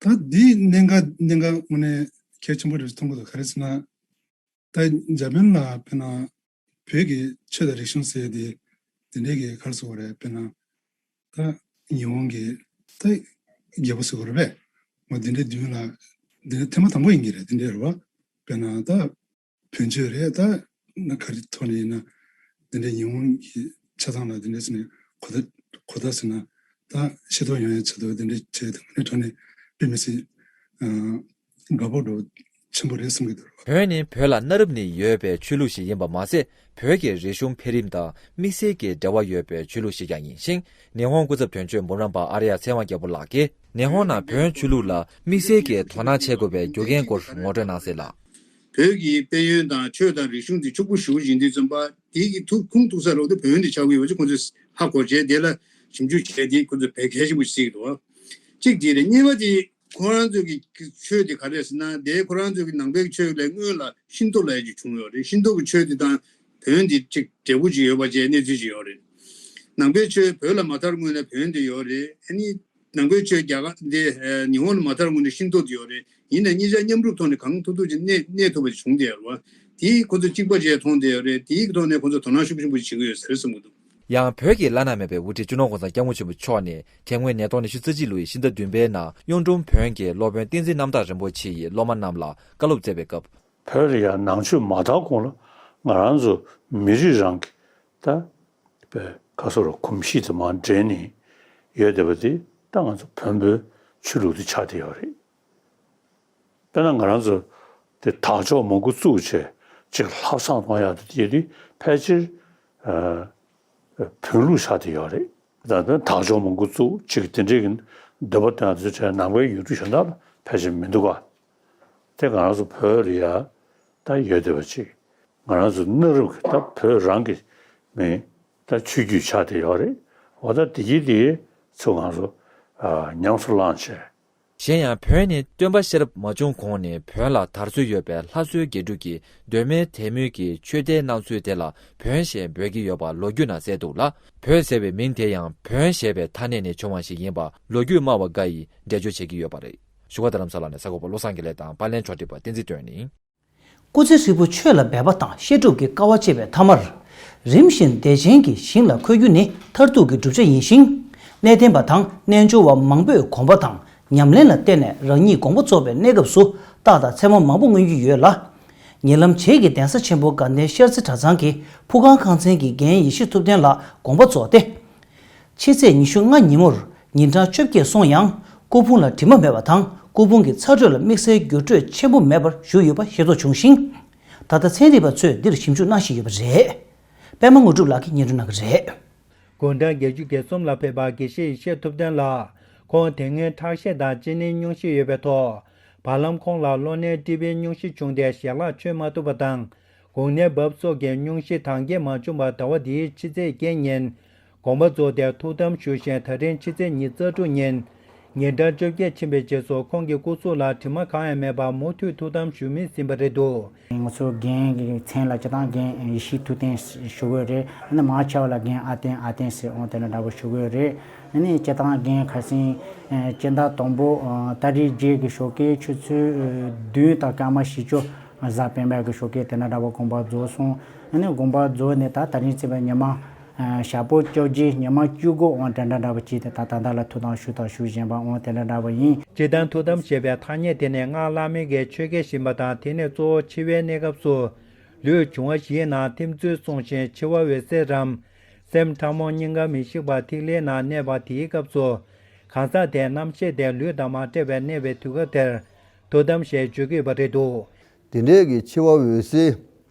ད་འདིའི་གནད་འགག་གནད་འགག་དངོས་གནས་གལ་ཆེན་པོ་རེད་མཐོང་གི་འདུག་ག་རེ་ཟེར་ན། ད་འཇར་པན་ལ་དཔེར་ན་བོད་ཀྱི་ཆོས་དང་རིག་གཞུང་ཟེར་དེ་དེ་འདྲའི་གི་ག་རེ་ཟེར་དགོས་རེད། དཔེར་ན་ད་ཉི་ཧོང་གི་ད་རྒྱལ་པོ་ཟེར་དགོས་རེད་པས། འོ་དེ་འདྲའི་མདུན་ལ་དེ་འདྲའི་ཐེངས་མ་དང་པོ་ཡིན་གྱི་རེད། དེ་འདྲའི་རེད་བ། དཔེར་ན་ད། བོན་ཆོས་རེད། ད་ན་ག་རེ་ཐོག་ནས་ཡིན་ན་དེ་འདྲའི་ཉི་ཧོང་གི་ཆ་ཚང་ལ་དེ་འདྲའི་ཟེར་ནས་གོ་བརྡ་གོ་བརྡ་ཟེར་ན་ད་ཤེས་རྟོགས་ཡོང་ཡའི་ཆེད་དུ་དེ་འདྲའི་བྱས་དང་ནི་ཐོག་ནས་དཔེ་མི་སྲིད་དགའ་པོ་འགྲོ་ཆེན་པོ་རེད་བསམ་གྱི་འདུག་བོན་ནི་བོད་ལ་གནའ་རབས་ནས་ཡོད་པའི་ཆོས་ལུགས་ཤིག་ཡིན་པ་མ་ཟད། བོད་ཀྱི་རིག་གཞུང་འཕེལ་རིམ་དང་དམིགས་བསལ་གྱི་འབྲེལ་བ་ཡོད་པའི་ཆོས་ལུགས་ཤིག་ཀྱང་ཡིན་ཞིང་། ཉི་ཧོང་སྐུ་ཚབ་དོན་གཅོད་འབུམ་རམས་པ་ཨར་ཡ་ཚེ་དབང་རྒྱལ་པོ་ལགས་ཀྱིས་ཉི་ཧོང་ནང་བོན་ཆོས་ལུགས་ལ་དམིགས་བསལ་གྱི་དོ་སྣང་བྱེད་དགོས་པའི་རྒྱུ་རྐྱེན་སྐོར་ངོ་སྤྲོད་གནང་གསལ་ལ། བོད་ཀྱི་དཔལ་ཡོན་དང་ཆོས་དང་རིག་གཞུང་འདི་ཕྱུག་པོ་ཞེ་པོ་ཅིག་ཡིན་དུས་ཙམ་པ། དེ་གི་ཐུགས་ཁུངས་གཏུགས་ས་རོགས་དེ་བོན་འདི་ཆགས་ཀྱི་ཡོད་པ་ཅིག་ཁོང་ཚོས་ཧ་གོ་བྱས། དེ་ལ་ཞིབ་འཇུག་བྱས། དེ་ཁོང་ཚོས་བོད་གལ་ཆེན་པོ་ཞིག་བརྩི་གི་འདུག་གཅིག་དེ་རེད། གཉིས་པ་དེ་ཁོ་རང་ཚོ་གི་ཆོས་དེ་ག་རེ་རེད་ཟེར་ན། དེ་ཁོ་རང་ཚོ་གི་ནང་པའི་ཆོས་ལས་སྔོན་ལ་ཤིན་ཏུ་ལབ་ཡ་ཅིག་བྱུང་ཡོད་རེད། ཤིན་ཏུ་གི་ཆོས་དེ་དང་བོན་དེ་ཅིག་འབྲས་བུ་ཅིག་ཡོད་པ་བཅས་གནས་ཚུལ་ཅིག་ཡོད་རེད། ནང་པའི་ཆོས་བོད་ལ་མ་དར་སྔོན་ལ་བོན་དེ་ཡོད་རེད། ཨ་ནི། ནང་པའི་ཆོས་རྒྱ་གར་འདི་ཨ་ཉི་ཧོང་ལ་མ་དར་སྔོན་ནས་ཤིན་ཏུ་དེ་ཡོད་རེད། ཡིན་ནའི་གཉིས་ཆ་མཉམ་རུབ་ཐོག་ནས་གང་ཐུབ་ཐུབ་ཅིག་གནས་གནས་ཐུབ་པ་ཅིག་བྱུང་བསྡད་ཡོད་རེད་བ། དེ་ཁོ་ཚོ་གཅིག་པ་བྱས་མཐོང་བསྡད་ཡོད་རེད། དེའི་ཐོག་ནས་ཁོ་ཚོ་དོ་སྣང་ཤུགས་ཆེན་པོ་ཅིག་བྱེད་ཀྱི་ཡོད་ཟེར་བསམ་གྱི་འདུག་ཡང་བོད་ཀྱི་བླ་ན་མེད་པའི་དབུ་ཁྲིད་སྤྱི་ནོར་༸གོང་ས་༸སྐྱབས་མགོན་ཆེན་པོ་མཆོག་ནས་དེ་སྔོན་ཉིས་སྟོང་ཉི་ཤུ་རྩ་གཅིག་ལོའི་ཕྱི་ཟླ་བདུན་པའི་ནང་གཡུང་དྲུང་བོན་གྱི་སློབ་དཔོན་བསྟན་འཛིན་རྣམ་དག་རིན་པོ་ཆེ་ཡིས་སློབ་མ་རྣམས་ལ་བཀའ་སློབ་སྩལ་བའི་སྐབས། བོད་ལ་ཡང་ནང་ཆོས་མ་དར་གོང་ལ་ང་རང་ཚོ་མི་རིགས་རང་གི་ད་པའི་ཁ་སོ་ར་གོམས་གཤིས་དེ་མར་འདྲེས་ནས་ཡོད་བསྡད་པ་དེ་ད་ང་ཚོ་བོན་པོའི་ཆོས་ལུགས་དེ་ཆགས་བསྡད་ཡོད་རེད། དཔེར་ན་ང་རང་ཚོ་དེ་དར་ལྕོག་མང་པོ་བཙུགས་བྱས་ཅིག་ལྷ་བསང་གཏོང་ཡག་དེ་དེ་དུས་ཕལ་ཆེར་བོན་ལུགས་ཆགས་བསྡད་ཡོད་རེད། ད་ལྟ་དར་ལྕོག་མང་པོ་བཙུགས་ཅིག་དེ་འདྲའི་གི་འདོད་པ་བཏོན་ཡག་དེ་ཚོ་བྱས་ནང་པའི་ཡུལ་གྲུ་གཞན་དག་ལ་ཕལ་ཆེར་མི་འདུག་ག་དེ་ང་རང་ཚོ་བོད་ལ་ཡ་ད་ཡོད་བསྡད་པ་ཅིག་ང་རང་ཚོ་གནའ་རབས་ཀྱི་ད་བོད་རང་གི་མིང་ད་ཆོས་བརྒྱུད་ཆགས་བསྡད་ཡོད་རེད། འོ་ད་དེ་གི་དེ་ཚོ་ང་ཚོ་ཨ་ཉམས་སུ་བླངས་བྱས། གཞན་ཡང་བོན་ནི་སྟོན་པ་ཤེས་རབ་མ་བྱུང་གོང་ནས་བོན་ལ་དར་སྲོལ་ཡོད་པའི་ལྷ་གསོལ་དགེ་ཕྲུག་གིས་གདོད་མའི་དད་མོས་ཀྱིས་ཆོས་དད་གནང་ཚུལ་དེ་ལ་བོན་ཞེས་འབོད་ཀྱི་ཡོད་པ་ལོ་རྒྱུས་ནང་གསལ་འདུག་ལ། བོད་ཟེར་བའི་མིང་དེ་ཡང་བོན་ཞེས་པའི་ཐ་སྙད་ནས་བྱུང་བ་ཞིག་ཡིན་པ་ལོ་རྒྱུས་སྨྲ་བ་འགའ་ཡིས་འགྲེལ་བརྗོད་བྱེད་ཀྱི་ཡོད་པ་རེད། བཞུགས་སྒར་རྡ་རམ་ས་ལ་ནས་གསར་འགོད་པ་བློ་བཟང་དགེ་ལེགས་དང་པར་ལེན་ཕྱོགས་སྒྲིག་པ་བསྟན་འཛིན་དོན་ཡིན། སྐུ་ཚེ་ཧྲིལ་པོ་ཆོས་ལ་འབད་པ་དང་བཤད་སྒྲུབ་ཀྱི་དཀའ་བ་སྤྱད་པའི་མཐའ་མར། རིམ་བཞིན་བདེ་ཆེན་གྱི་ཞིང་ལ་འཁོད་རྒྱུ་ནི་མཐར་ཐུག་གི་བསྒྲུབ་བྱ་ཡིན་ཞིང་། གནས་བརྟན་པ་དང་རྣལ་འབྱོར་བ་མང་པོས་གོམས་པ་དང་ཉམས་ལེན་ལ་བརྟེན་ནས་རང་ཉིད་དགོངས་པ་རྫོགས་པའི་གནས་སྐབས་སུ་རྟགས་དང་མཚན་མ་མང་པོ་མངོན་རྒྱུ་ཡོད་ལ། ཉེ་ལམ་བྱེས་ཀྱི་གདན་ས་ཆེན་པོ་དགའ་ལྡན་ཤར་རྩེ་གྲྭ་ཚང་གི་ཕུ་ཁང་ཁང་ཚན་གྱི་རྒན་ཡེ་ཤེས་ཐུབ་བསྟན་ལགས་དགོངས་པ་རྫོགས་ཏེ། ཕྱི་ཚེས་ཉི་ཤུ་ལྔ་ཉིན་མོར་ཉིན་གྲངས་བཅོ་བརྒྱད་སོང་ཡང་སྐུ་ཕུང་ལ་དྲི་མ་མེད་པ་དང་སྐུ་ཕུང་གི་ཚ་དྲོད་ལ་དམིགས་བསལ་འགྱུར་འགྲོས་ཆེན་པོ་མེད་པར་བཞུགས་ཡོད་པ་ཤེས་རྟོགས་བྱུང་ཞིང་། ད་ལྟ་ཚན་རིག་པ་ཚོས་འདིར་ཞིབ་འཇུག་གནང་བཞིན་ཡོད་པ་རེད། པད་མ་དངོས་གྲུབ་ལགས་ཀྱིས་སྙན་སྒྲོན་གནང་གི་རེད། དགུང་གྲངས་བརྒྱད་ཅུ་གྱ་གསུམ་ལ་ཕེབས་པ་དགེ་བཤེས་ཡེ་ཤེས་ཐུབ་བསྟན་ལགས། ཁོང་དེ་སྔོན་ཁྲག་ཤེད་དང་གཅིན་སྙིའི་སྙུང་གཞི་ཡོད་པའི་ཐོག་བར་ལམ་ཁོང་ལ་གློ་ནད་ཀྲི་པའི་སྙུང་གཞི་བྱུང་སྟེ་ཞལ་ལག་མཆོད་མ་ཐུབ་པ་དང་། དགུང་ནད་བབས་སོགས་ཀྱི་སྙུང་གཞི་དྭངས་སྐྱེད་མ་བྱུང་བར་ཟླ་བ་འདིའི་ཕྱི་ཚེས་བརྒྱད་ཉིན། དགོངས་པ་རྫོགས་ཏེ་ཐུགས་དམ་བཞུགས་ཤིང་ད་རིང་ཕྱི་ཚེས་ཉི་ཤུ་རྩ་དྲུག་ཉིན། ཉིན་གྲངས་བཅོ་བརྒྱད་ཕྱིན་པའི་རྗེས་སུ་ཁོང་གི་སྐུ་གཟུགས་ལ་དྲི་མ་གང་ཡང་མེད་པར་མུ་མཐུད་ཐུགས་དམ་བཞུགས་མུས་ཟིན་པ་རེད་འདུག་ང་ཚོ་རྒན་གྱི་མཚན་ལ་སྤྱིར་བཏང་རྒན་ཡེ་ཤེས་ཐུབ་བསྟན་ཞུ་གི་ཡོད་རེད། ཨ་ནི་མང་ཆེ་བ་ལ་རྒན་ཨ་བསྟན་ཨ་བསྟན་ཟེར་འོང་དེ་འདྲ་འདྲ་པོ་ཞུ་གི་ཡོད་རེད། ཨ་ནི་སྤྱིར་བཏང་རྒན་ཁ་སང་སྤྱི་ཟླ་དང་པོ་ཏ་རིག་བརྒྱད་ཀྱི་ཞོགས་ཀའི་ཆུ་ཚོད་བདུན་དང་སྐར་མ་བཞི་བཅུ། གཟའ་སྤེན་པ་གི་ཞོགས་ཀས་དེ་འདྲ་འདྲ་པོ་དགོངས་པ་རྫོགས་སོང་། ཨ་ནི་དགོངས་པ་རྫོགས་ནས་ད་ད་རིང་བརྩིས་པའི་ཉི་མ། ཞག་པོ་བཅོ་བརྒྱད་ཉི་མ་བཅུ་དགུ་འོང་དེ་འདྲ་འདྲ་པོ་བྱས་ཏེ་ད་ད་ལྟ་ལ་ཐུགས་དམ་ཞུ་དང་ཞུ་བཞིན་པ་འོང་དེ་འདྲ་འདྲ་པོ་ཡིན། སྤྱིར་བཏང་ཐུགས་དམ་ཞེས་པའི་ཐ་སྙད་དེ་ནི་སྔགས་བླ་མེད་ཀྱི་ཆོས་སྐད་ཞིག་ཡིན་པ་དང་དེ་ནི་གཙོ་བོ་འཆི་བའི་གནས་སྐབས་སུ། ལུས་འབྱུང་བ་བཞིའི་ནང་ཐིམ་ཚུལ་གསུངས་ཤིང་འཆི་བ་འོད་གསལ་རམ། སེམས་ཕྲ་མོ་སྙིང་ག་མི་ཤིགས་པ་ཐིག་ལེའི་ནང་གནས་པ་དེའི་སྐབས་སུ། གང་ཟག་དེའི་རྣམ་ཤེས་དེ་ལུས་དང་མ་བྲལ་བར་གནས་པའི་དུས་སྐབས་དེར་ཐུགས་དམ་ཞེས་བརྗོད་ཀྱི་ཡོད་པ་རེད་འདུག་དེ་འདྲའི་གི་འཆི་བ་འོད་གསལ།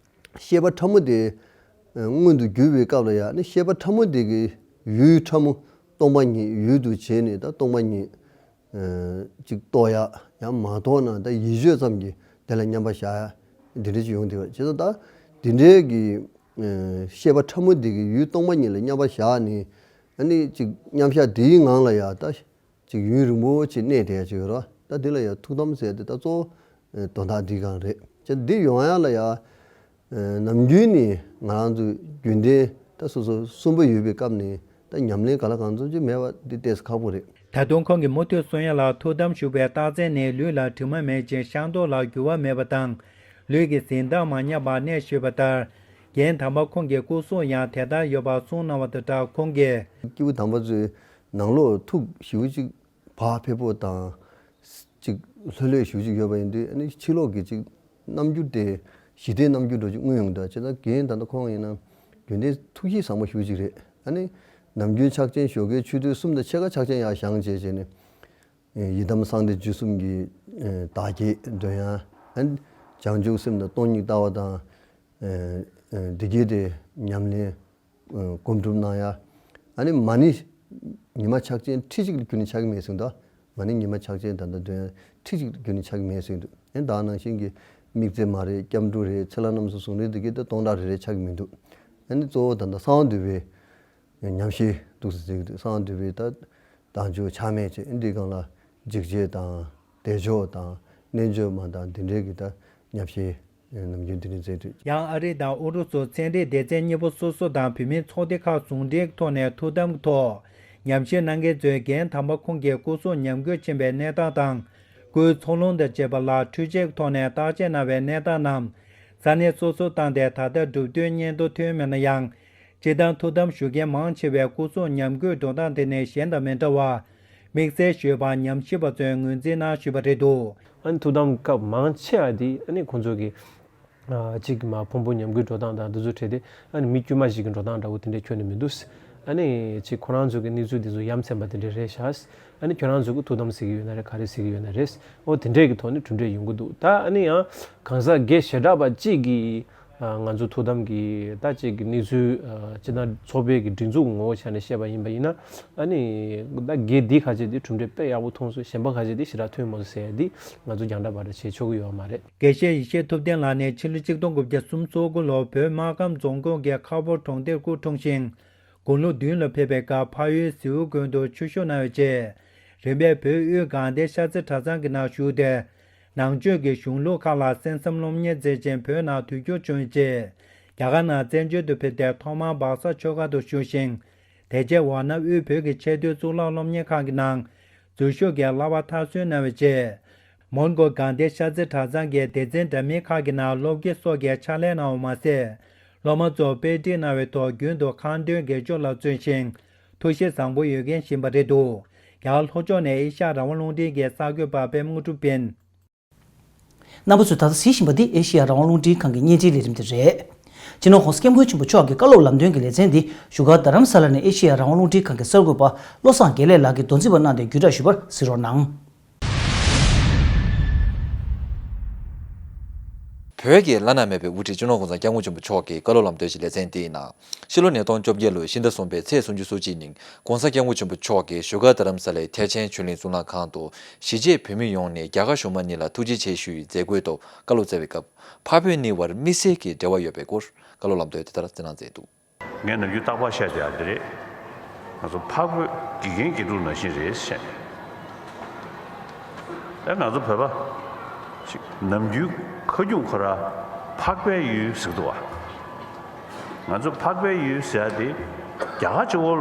ཤེས་པ་ཕྲ་མོ་དེ་མངོན་དུ་གྱུར་བའི་སྐབས་ལ་ཡང་ནི་ཤེས་པ་ཕྲ་མོ་དེ་གི་ཡུལ་ཕྲ་མོ་སྟོང་པ་ཉིད་ཡུལ་དུ་བྱས་ནས་ད་སྟོང་པ་ཉིད་ཅིག་རྟོགས་ཡ་ཡང་མ་རྟོགས་ན་ད་ཡིད་དཔྱོད་ཙམ་གྱིས་དེ་ལ་མཉམ་པར་བཞག་ཡ་འདི་འདྲ་ཅིག་ཡོང་བསྡད་པ་བྱས་ཙང་ད་དེ་འདྲའི་གི་ཤེས་པ་ཕྲ་མོ་དེ་གི་ཡུལ་སྟོང་པ་ཉིད་ལ་མཉམ་པར་བཞག་ནས་ཨ་ནི་ཅིག་མཉམ་བཞག་དེའི་ངང་ལ་ཡང་ད། ཅིག་ཡུན་རིང་པོ་ཅིག་གནས་བསྡད་ཡ་ཅིག་ཡོད་རེད་བ། ད་འདི་ལ་ཡང་ཐུགས་དམ་ཟེར་ཏེ་ད་གཙོ་བོ་དོན་དག་འདི་གང་རེད། ཅེས་འདི་ཡོང་ཡ་ལ་ཡང་ནམ་རྒྱུན་ནས་ང་རང་ཚོ་རྒྱུན་ལྡན་ད་སོ་སོ་གསོན་པོ་ཡོད་པའི་སྐབས་ནས་ད་ཉམས་ལེན་ག་ལ་གང་འཚམ་ཅིག་མེད་པ་འདི་ཏོག་ཙམ་ཁག་པོ་རེད། ད་དུང་ཁོང་གིས་མུ་མཐུད་གསུང་ཡ་ལ་ཐུགས་དམ་བཞུགས་པའི་རྟགས་མཚན་ནི་ལུས་ལ་དྲི་མ་མེད་ཅིང་ཤ་མདོག་ལ་འགྱུར་བ་མེད་པ་དང་། ལུས་ཀྱི་གཟི་མདངས་མ་ཉམས་པར་གནས་ཞེས་པ་ལྟར། རྒན་དམ་པ་ཁོང་གི་སྐུ་གཟུགས་ཡང་དེ་ལྟར་ཡོད་པར་གསུངས་གནང་བ་དང་སྦྲགས་ཁོང་གིས། སྐྱེས་བུ་དམ་པ་ཚོའི་ནང་ལོགས་ཐུགས་ཞེ་པོ་ཅིག་བག་ཕེབས་པོ་དང་། ཅིག་ལྷོད་ལྷོད་ཞེ་པོ་ཅིག་ཡོད་པ་ཡིན་དུས་ཨ་ནི་ཕྱི་ལོགས་ཀྱི་ཅིག་རྣམ་འགྱུར་དེ་ཞི་བདེའི་རྣམ་འགྱུར་འདྲ་ཅིག་མངོན་ཡོང་གི་འདུག་བྱས་ཙང་རྒན་ད་ལྟ་ཁོང་ཡིན་ན་རྒྱུན་ལྡན་ཐུགས་གཤིས་བཟང་པོ་ཞེ་པོ་ཅིག་རེད། ཨ་ནི་ནམ་རྒྱུན་ཕྱག་ཆེན་ཞོགས་ཀའི་ཆུ་ཚོད་གསུམ་དང་ཕྱེད་ཀ་ཕྱག་ཆེན་ཡར་བཞེངས་བྱས་བྱས་ནས་ཡི་དམ་གསང་བདེ་འཇིགས་གསུམ་གྱི་བདག་བསྐྱེད་འདོན་ཡ། ཨ་ནི་བྱང་ཆུབ་སེམས་དང་སྟོང་ཉིད་ལྟ་བ་དང་། འདི་སྐད་དེ་ཉམས་ལེན། སྒོམ་སྒྲུབ་གནང་ཡ། ཨ་ནི་མ་ཎི་ཉི་མ་ཕྱག་ཆེན་ཁྲི་གཅིག་ལ་རྒྱུན་ནས་ཆག་གི་མེད་གསུངས་འདུག་མ་ཎི་ཉི་མ་ཕྱག་ཆེན་ད་ལྟ་འདོན་ཡ་ཁྲི་གཅིག་ལ་རྒྱུན་ནས་ཆག་གི་མེད་གསུངས་འདུག་ཨ་ནི་ད་ནང་བཞིན་གྱི་དམིགས་བརྩེ་མ་རེད་སྐྱབས་འགྲོ་རེད་ཚེ་ལྷ་རྣམ་གསུམ་ཟུང་འབྲེལ་འདི་གའི་ད་སྟོང་ཕྲག་རེ་རེ་ཆག་གི་མི་འདུག་ཨ་ནི་གཙོ་བོ་ད་ལྟ་གསང་བ་འདུས་པའི་ཉམས་བཞེས་འདུག་ཟེར་གྱི་འདུག་གསང་བ་འདུས་པའི་ད་དལ་འབྱོར་ཆག་མེད་ཅེས་ཨ་ནི་འདིའི་སྒང་ལ་འཇིགས་བྱེད་དང་བདེ་མཆོག་དང་རྣལ་འབྱོར་མ་དང་འདི་འདྲའི་གི་ད་ཉམས་བཞེས། ནམ་རྒྱུན་དེ་ནས་མཛད་འདུག་ཡང་ཨ་རི་དང་ཨུ་རུ་སུ་ཚན་རིག་སྡེ་ཚན་གཉིས་པོ་སོ་སོ་དང་བོད་མིའི་ཚོགས་སྡེ་ཁག་ཟུང་འབྲེལ་ཐོག་ནས་ཐུགས་དམ་གྱི་ཐོག་ཉམས་ཞིབ་གནང་མཁན་ཚོས་རྒན་དམ་པ་ཁོང་གི་སྐུ་གཟུགས་ཉམས་རྒུད་ཕྱིན་པའི་གནས་སྟངས་དང་། སྐུའི་འཚོ་རླུང་དང་བཅས་པ་ལ་འཕྲུལ་ཆས་ཐོག་ནས་བརྟག་དཔྱད་གནང་བའི་གནས་སྟངས་རྣམས་ས་གནས་སོ་སོར་བཏང་སྟེ་ད་ལྟ་གྲུབ་དོན་སྙན་ཐོ་ཐོན་མེད་ན་ཡང་། སྤྱིར་བཏང་ཐུགས་དམ་བཞུགས་མཁན་མང་ཆེ་བས་སྐུ་གཟུགས་ཉམས་རྒུད་འགྲོ་སྟངས་དེ་ནི་གཞན་དང་མི་འདྲ་བར། དམིགས་བསལ་ཞུས་པར་ཉམས་ཞིབ་པ་ཚོས་ངོས་འཛིན་གནང་ཞུས་པ་རེད་འདུག་ཨ་ནི་ཐུགས་དམ་སྐབས་མང་ཆེ་བ་དེ་ཨ་ནི་ཁོང་ཚོ་གི་ཨ་གཅིག་མ་ཕུང་པོ་ཉམས་རྒུད་འགྲོ་སྟངས་དང་འདི་ཚོ་འཕྲད་དེ་ཨ་ནི་མི་དཀྱུས་མ་ཞིག་གི་འགྲོ་སྟངས་འདྲ་བོ་དེ་འདྲས་ཁྱོན་ནས་མི་འདུག་ཨ་ནི་གཅིག་ཁོ་རང་ཚོ་གི་གནས་ཚུལ་དེ་ཚོ་ཡ་མཚན་པ་དེ་འདྲས་རེད་ཤག་ཨ་ནི་ཁྱོད་རང་ཚོ་གི་ཐུགས་དམ་ཟེར་གི་ཡོད་ན་རེད་ག་རེ་ཟེར་གི་ཡོད་ན་རེད། ཨོ་དེ་འདྲས་ཀྱི་ཐོག་ནས་གྲུབ་འབྲས་ཡོང་གི་འདུག་ད་ཨ་ནི་ཡང་གང་ཟག་སྒེར་བྱེ་བྲག་པ་གཅིག་གི་ང་ཚོ་ཐུགས་དམ་གྱི་ད་ཅིག་གི་གནས་ཚུལ་ཅི་ད་ཚོགས་པའི་གི་སྒྲིག་འཛུགས་ངོ་བོ་ཆ་ནས་བཤད་པ་ཡིན་པ་ཡིན་ན་ཨ་ནི་ད་དགེ་འདི་ཁ་ཅིག་དེ་གྲུབ་འབྲས་དཔེ་ཡག་པོ་མཐོང་སོང་གཞན་པ་ཁ་ཅིག་དེ་ཞེ་དྲག་ཐོན་མ་སོང་ཟེར་ཡ་དེ་ང་ཚོ་རྒྱང་བསྒྲགས་པ་རེ་བྱེད་ཆོག་གི་ཡོད་མ་རེད། དགེ་བཤེས་ཡེ་ཤེས་ཐུབ་བསྟན་ལགས་ནི་ཕྱི་ལོ་ཆིག་སྟོང་དགུ་བརྒྱ་སུམ་ཅུ་སོ་དགུ་ལོར་བོད་སྨར་ཁམས་རྫོང་ཁོངས་ཀྱི་ཁ་ཕོར་གྲོང་སྡེར་སྐུ་འཁྲུངས་ཤིང་། དགུང་ལོ་བདུན་ལ་ཕེབས་པའི་སྐབས་ཕ་ཡུལ་ཟེའུ་དགོན་དུ་ཆོས་ཞུགས་གནང་བའི་རྗེས། རིམ་པས་བོད་དབུས་དགའ་ལྡན་ཤར་རྩེ་གྲྭ་ཚང་གི་ནང་ཞུགས་ཏེ། ནང་ཆོས་ཀྱི་གཞུང་ལུགས་ཁག་ལ་གསན་བསམ་སློབ་གཉེར་མཛད་ཅིང་བོད་ནང་དུས་འགྱུར་བྱུང་བའི་རྗེས། རྒྱ་གར་ནང་བཙན་བྱོལ་དུ་ཕེབས་ཏེ་ཐོག་མར་སྦག་ས་ཆོས་སྒར་དུ་བཞུགས་ཤིང་། དེ་རྗེས་ཝཱ་ཎ་དབུས་བོད་ཀྱི་ཆེས་མཐོའི་གཙུག་ལག་སློབ་གཉེར་ཁང་གི་ནང་འཛུལ་ཞུགས་ཀྱིས་བསླབ་པ་མཐར་སོན་གནང་བའི་རྗེས། མོན་གྷོ་དགའ་ལྡན་ཤར་རྩེ་གྲྭ་ཚང་གི་སྡེ་ཚན་འདྲ་མིན་ཁག་གི་ནང་སློབ་དགེ་སོགས་ཀྱིས་ཕྱག་ལས་གནང་བ་མ་ཟད། སློབ་མ་ཚོར་དཔེ་ཁྲིད་གནང་བའི་ཐོག་རྒྱུན་དུ་ཁ་འདོན་དགེ་སྦྱོར་ལ་བརྩོན་ཞིང་ཐུགས་གཤིས་བཟང་པོ་ཡོད་མཁན་ཞིག་ཡིན་པ་རེད་འདུག་རྒྱ་གར་ལྷོ་ཕྱོགས་ནས་ཨེ་ཤ་ཡ་རང་དབང་རླུང་འཕྲིན་གྱི་གསར་འགོད་པ་པད་མ་དངོས་གྲུབ་ཡིན། རྣམ་པ་ཚོས་ད་ལྟ་གཟིགས་བཞིན་པ་འདི་ཨེ་ཤེ་ཡ་རང་དབང་རླུང་འཕྲིན་ཁང་གི་བརྙན་འཕྲིན་ལས་རིམ་དེ་རེད། སྤྱི་ནོར་༸གོང་ས་༸སྐྱབས་མགོན་ཆེན་པོ་མཆོག་གི་བཀའ་སློབ་ལམ་སྟོན་གྱི་ལེ་ཚན་འདི་བཞུགས་སྒར་རྡ་རམ་ས་ལ་ནས་ཨེ་ཤེ་ཡ་རང་དབང་རླུང་འཕྲིན་ཁང་གི་གསར་འགོད་པ་བློ་བཟང་དགེ་ལེགས་ལགས་ཀྱིས་མདོ་འཛིན་པ་གནང་སྟེ་བརྒྱུད་བསྒྲགས་ཞུས་པར་གཟིགས་རོགས་གནང་། བོད་ཀྱི་བླ་ན་མེད་པའི་དབུ་ཁྲིད་སྤྱི་ནོར་༸གོང་ས་༸སྐྱབས་མགོན་ཆེན་པོ་མཆོག་གི་བཀའ་སློབ་ལམ་སྟོན་གྱི་ལེ་ཚན་དེའི་ནང་། ཕྱི་ལོ་ཉིས་སྟོང་བཅོ་བརྒྱད་ལོའི་ཕྱི་ཟླ་གསུམ་པའི་ཚེས་སུམ་ཅུ་སོ་གཅིག་ཉིན་༸གོང་ས་༸སྐྱབས་མགོན་ཆེན་པོ་མཆོག་གིས་བཞུགས་སྒར་རྡ་རམ་ས་ལའི་ཐེག་ཆེན་ཆོས་གླིང་གཙུག་ལག་ཁང་དུ་གཞིས་བྱེས་བོད་མི་ཡོངས་ནས་རྒྱ་གར་གཞུང་མང་གཉིས་ལ་ཐུགས་རྗེ་ཆེ་ཞུའི་མཛད་སྒོའི་ཐོག་བཀའ་སློབ་སྩལ་བའི་སྐབས། འཕགས་བོད་གཉིས་བར་དམིགས་བསལ་གྱི་འབྲེལ་བ་ཡོད་པའི་སྐོར་བཀའ་སློབ་ལམ་སྟོན་དེ་ལྟར་གསན་གནང་མཛད་འདུག་ངས་ནམ་རྒྱུན་རྟག་པར་བཤད་བསྡད་ཡག་འདི་རེད། ང་ཚོ་འཕགས་བོད་དགེ་རྒན་དགེ་ཕྲུག་ནང་བཞིན་རེད་བཤད། ཨེ་ང་ཚོ་བོད་པ་ཞིག་ནམ་རྒྱུན་ཁ་རྒྱུན་ཁོ་ར་འཕགས་པའི་ཡུལ་ཟེར་གི་འདུག་བ། ང་ཚོ་འཕགས་པའི་ཡུལ་ཟེར་ཡག་དེ་རྒྱ་གར་གཅིག་པོ་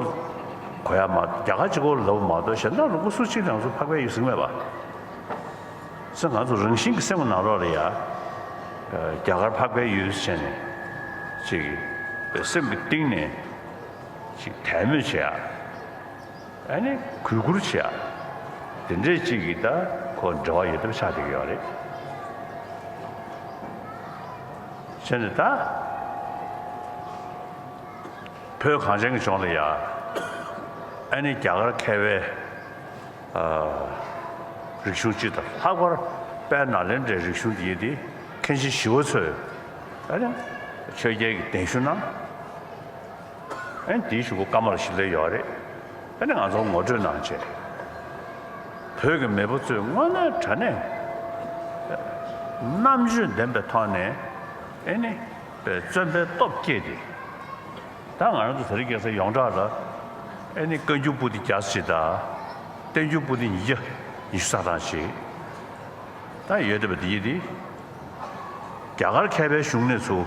གོ་ཡག་མ་རྒྱ་གར་གཅིག་པོ་ལབ་མ་གཏོགས་གཞན་དག་ལུང་པ་སུ་གཅིག་ལ་ང་ཚོ་འཕགས་པའི་ཡུལ་ཟེར་གི་མེད་པ། ས་ང་ཚོ་རང་བཞིན་གྱི་སེམས་ནང་ལོགས་ལ་ཡ། རྒྱ་གར་འཕགས་པའི་ཡུལ་ཟེར་ནས་ཅིག་སེམས་ཀྱི་གཏིང་ནས་ཅིག་དད་མོས་བྱེད་ཡ། ཨ་ནི་གུས་བཀུར་བྱེད་ཡ། དེ་འདྲས་ཅིག་གི་ད་ཁོ་འབྲེལ་བ་ཡོད་ཐབས་ཆགས་བསྡད་ཀྱི་ཡོད་རེད། བྱས་ནས་ད། བོད་གངས་ཅན་གྱི་ལྗོངས་ལ་ཡ། ཨ་ནི་རྒྱ་གར་མཁས་པའི་ཨ། རིག་གཞུང་སྤྱི་དང་ལྷག་པར་དཔལ་ནཱ་ལེནྡྲའི་རིག་གཞུང་འདི་ཡིན་ཏེ་མཁན་ཆེན་ཞི་བ་འཚོས་ཨ་ནི་ཆོས་རྒྱལ་གྱི་གདན་ཞུ་གནང་། ཨ་ནི་དེའི་གཞུག་གུ་ཀ་མ་ལ་ཤི་ལའི་ཡོད་རེད། ཨ་ནི་ང་ཚོར་ངོ་སྤྲོད་གནང་བྱས། བོད་ཀྱི་མེས་པོ་ཚོས་དངོས་གནས་དྲང་གནས་རྣམ་དཔྱོད་ལྡན་པའི་ཐོག་ནས་ཨ་ནི་བཙོན་པའི་སྟོབས་བསྐྱེད་དེ། ད་ང་རང་ཚོ་དེ་རིང་ཁ་སང་ཡོངས་གྲགས་ལ་ཨེ་ནི་བཀའ་འགྱུར་པོ་ཏི་བརྒྱ་ཙམ་ཞིག་དང་། བསྟན་འགྱུར་པོ་ཏི་ཉིས་བརྒྱ་ཉི་ཤུ་རྩ་གྲངས་ཤིག་ད་ཡོད་བསྡད་པ་དེ་ཡིན་ཏེ། རྒྱ་གར་མཁས་པའི་གཞུང་ནས་ཚུར་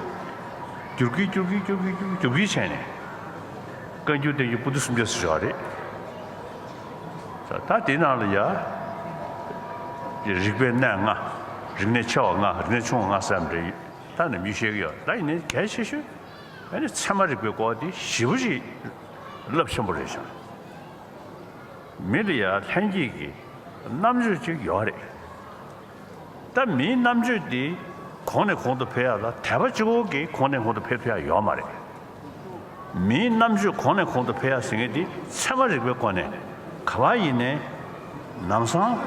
བསྒྱུར་གྱིན་བསྒྱུར་གྱིན་བསྒྱུར་གྱིན་བསྒྱུར་གྱིན་བསྒྱུར་གྱིན་བྱས་ནས། བཀའ་འགྱུར་བསྟན་འགྱུར་པོ་ཏི་སུམ་བརྒྱ་ཙམ་ཞིག་ཡོད་རེད། ད་དེའི་ནང་ལ་ཡ། རིག་པའི་གནས་ལྔ། རིག་གནས་ཆེ་བ་ལྔ། རིག་གནས་ཆུང་བ་ལྔ་ཟེར་ཡ་འདྲ་ཡོད། ད་ནི་མི་ཤེས་ཀྱི་ཡོད། ད་ཡིན་ནའི་གལ་ཆེ་ཤོས་ཨ་ནི་ཚད་མ་རིག་པའི་སྐོར་དེ་ཞེ་པོ་ཅིག་རླབས་ཆེན་པོ་རེད་ཤག་མི་ལ་ཡ་ལྷན་སྐྱེས་ཀྱི་རྣམ་དཔྱོད་ཅིག་ཡོད་རེད། ད་མིའི་རྣམ་དཔྱོད་དེ་གོང་ནས་གོང་དུ་འཕེལ་ཡག་ལ་དད་པ་གཅིག་པོ་གིས་གོང་ནས་གོང་དུ་འཕེལ་ཐུབ་ཡག་ཡོད་མ་རེད། མིའི་རྣམ་དཔྱོད་གོང་ནས་གོང་དུ་འཕེལ་ཡག་ཟེར་མཁན་དེ་ཚད་མ་རིག་པའི་སྒོ་ནས་ག་པར་ཡིན་ནའི་ལམ་སང་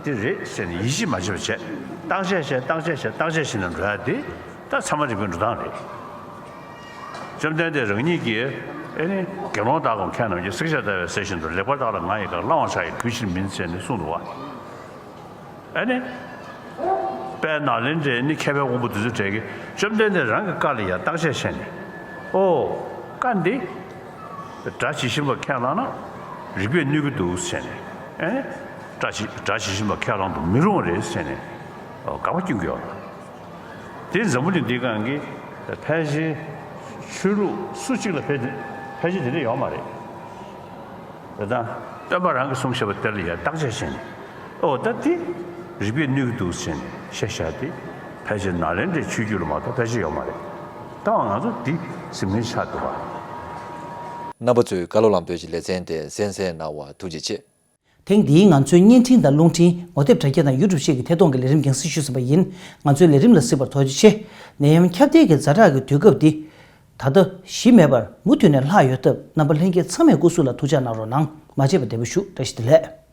དེ་རེད་ཟེར་ནས་ཡིད་ཆེས་མ་བྱེད་པ་བྱས། བརྟག་དཔྱད་བྱས། བརྟག་དཔྱད་བྱས། བརྟག་དཔྱད་བྱས་ནས་འགྲོ་ཡག་དེ་ད་ཚད་མ་རིག་པའི་འགྲོ་སྟངས་རེད། བཅོམ་ལྡན་འདས་རང་ཉིད་ཀྱིས་ཨེ་ནི་དགེ་སློང་དག་གམ་མཁས་རྣམས་ཀྱིས། བསྲེགས་བཅད་བརྡར་བའི་ཟས་བཞིན་དུ། ལེགས་པར་བརྟགས་ལ་ང་ཡི་བཀའ། བླང་བར་བྱ་ཡི་གུས་ཕྱིར་མིན་ཟེར་ནས་གསུངས་འདུག་བ། ཨ་ནི། དཔལ་ནཱ་ལེནྡྲའི་ནི་མཁས་པའི་དབང་པོ་དེ་ཚོ་གྲས་ཀྱིས་བཅོམ་ལྡན་འདས་རང་གི་བཀའ་ལ་ཡང་བརྟག་དཔྱད་བྱས་ནས། ཨོ། བཀའ་འདི། སྒྲ་ཇི་བཞིན་པ་ཁས་བླངས་ན་རིགས་པས་གནོད་ཀྱི་འདུག་ཟེར་ནས། ཨ་ནི། སྒྲ་ཇི་སྒྲ་ཇི་བཞིན་པ་ཁས་བླངས་དུ་མི་རུང་བ་རེད་ཟེར་ནས། ཨོ། དགག་པ་སྐྱོན་གྱི་ཡོད་རེད། དེ་འཛམ་བུ་གླིང་འདིའི་སྒང་གི་ཕལ་ཆེར་ཆོས་ལུགས་སུ་གཅིག་ལ་ཕལ་ཕལ་ཆེར་དེ་འདྲ་ཡོད་མ་རེད། དེ་དང་སྟོན་པ་རང་གིས་གསུངས་བཞག་པ་དེ་ལ་ཡང་བརྟག་དཔྱད་བྱས་ནས། ཨོ་ད་དེ་རིགས་པས་གནོད་ཀྱི་འདུག་ཟེར་ནས་བཤད་བཞག་དེ་ཕལ་ཆེར་ནཱ་ལེནྡྲའི་ཆོས་བརྒྱུད་ལ་མ་གཏོགས་ཕལ་ཆེར་ཡོད་མ་རེད། ད་ང་ཚོ་འདི་གཟིམ་མཁན་ཆགས་འདུག་ག་རྣམ་པ་ཚོས་བཀའ་སློབ་ལམ་སྟོན་གྱི་ལེ་ཚན་དེ་གསན་གཟིགས་གནང་བར་ཐུགས་རྗེ་ཆེ། ཐེངས་འདིའི་ང་ཚོའི་བརྙན་འཕྲིན་དང་རླུང་འཕྲིན། ངོ་དེབ་དྲ་རྒྱ་དང་ཡུ་ཊུབ་བཅས་ཀྱི་ཐད་གཏོང་གི་ལས་རིམ་རྒྱང་སྲིང་ཞུས་ཟིན་པ་ཡིན། ང་ཚོའི་ལས་རིམ་ལ་གཟིགས་པར་ཐུགས་རྗེ་ཆེ། ནད་ཡམས་ཁྱབ་གདལ་གྱི་ཛ་དྲག་གི་དུས་སྐབས་འདི་ད་ལྟ་ཞི་མེད་པར་མུ་མཐུད་ནས་ལྷག་ཡོད་སྟབས། རྣམ་པ་ལྷན་རྒྱས་ཚང་མས་སྐུ་གཟུགས་ལ་ཐུགས་ཅག་གནང་རོགས་གནང་། མ་བརྗེད་པར་བདེ་པོ་བཞུགས། བཀྲ་ཤིས་བདེ་ལེགས།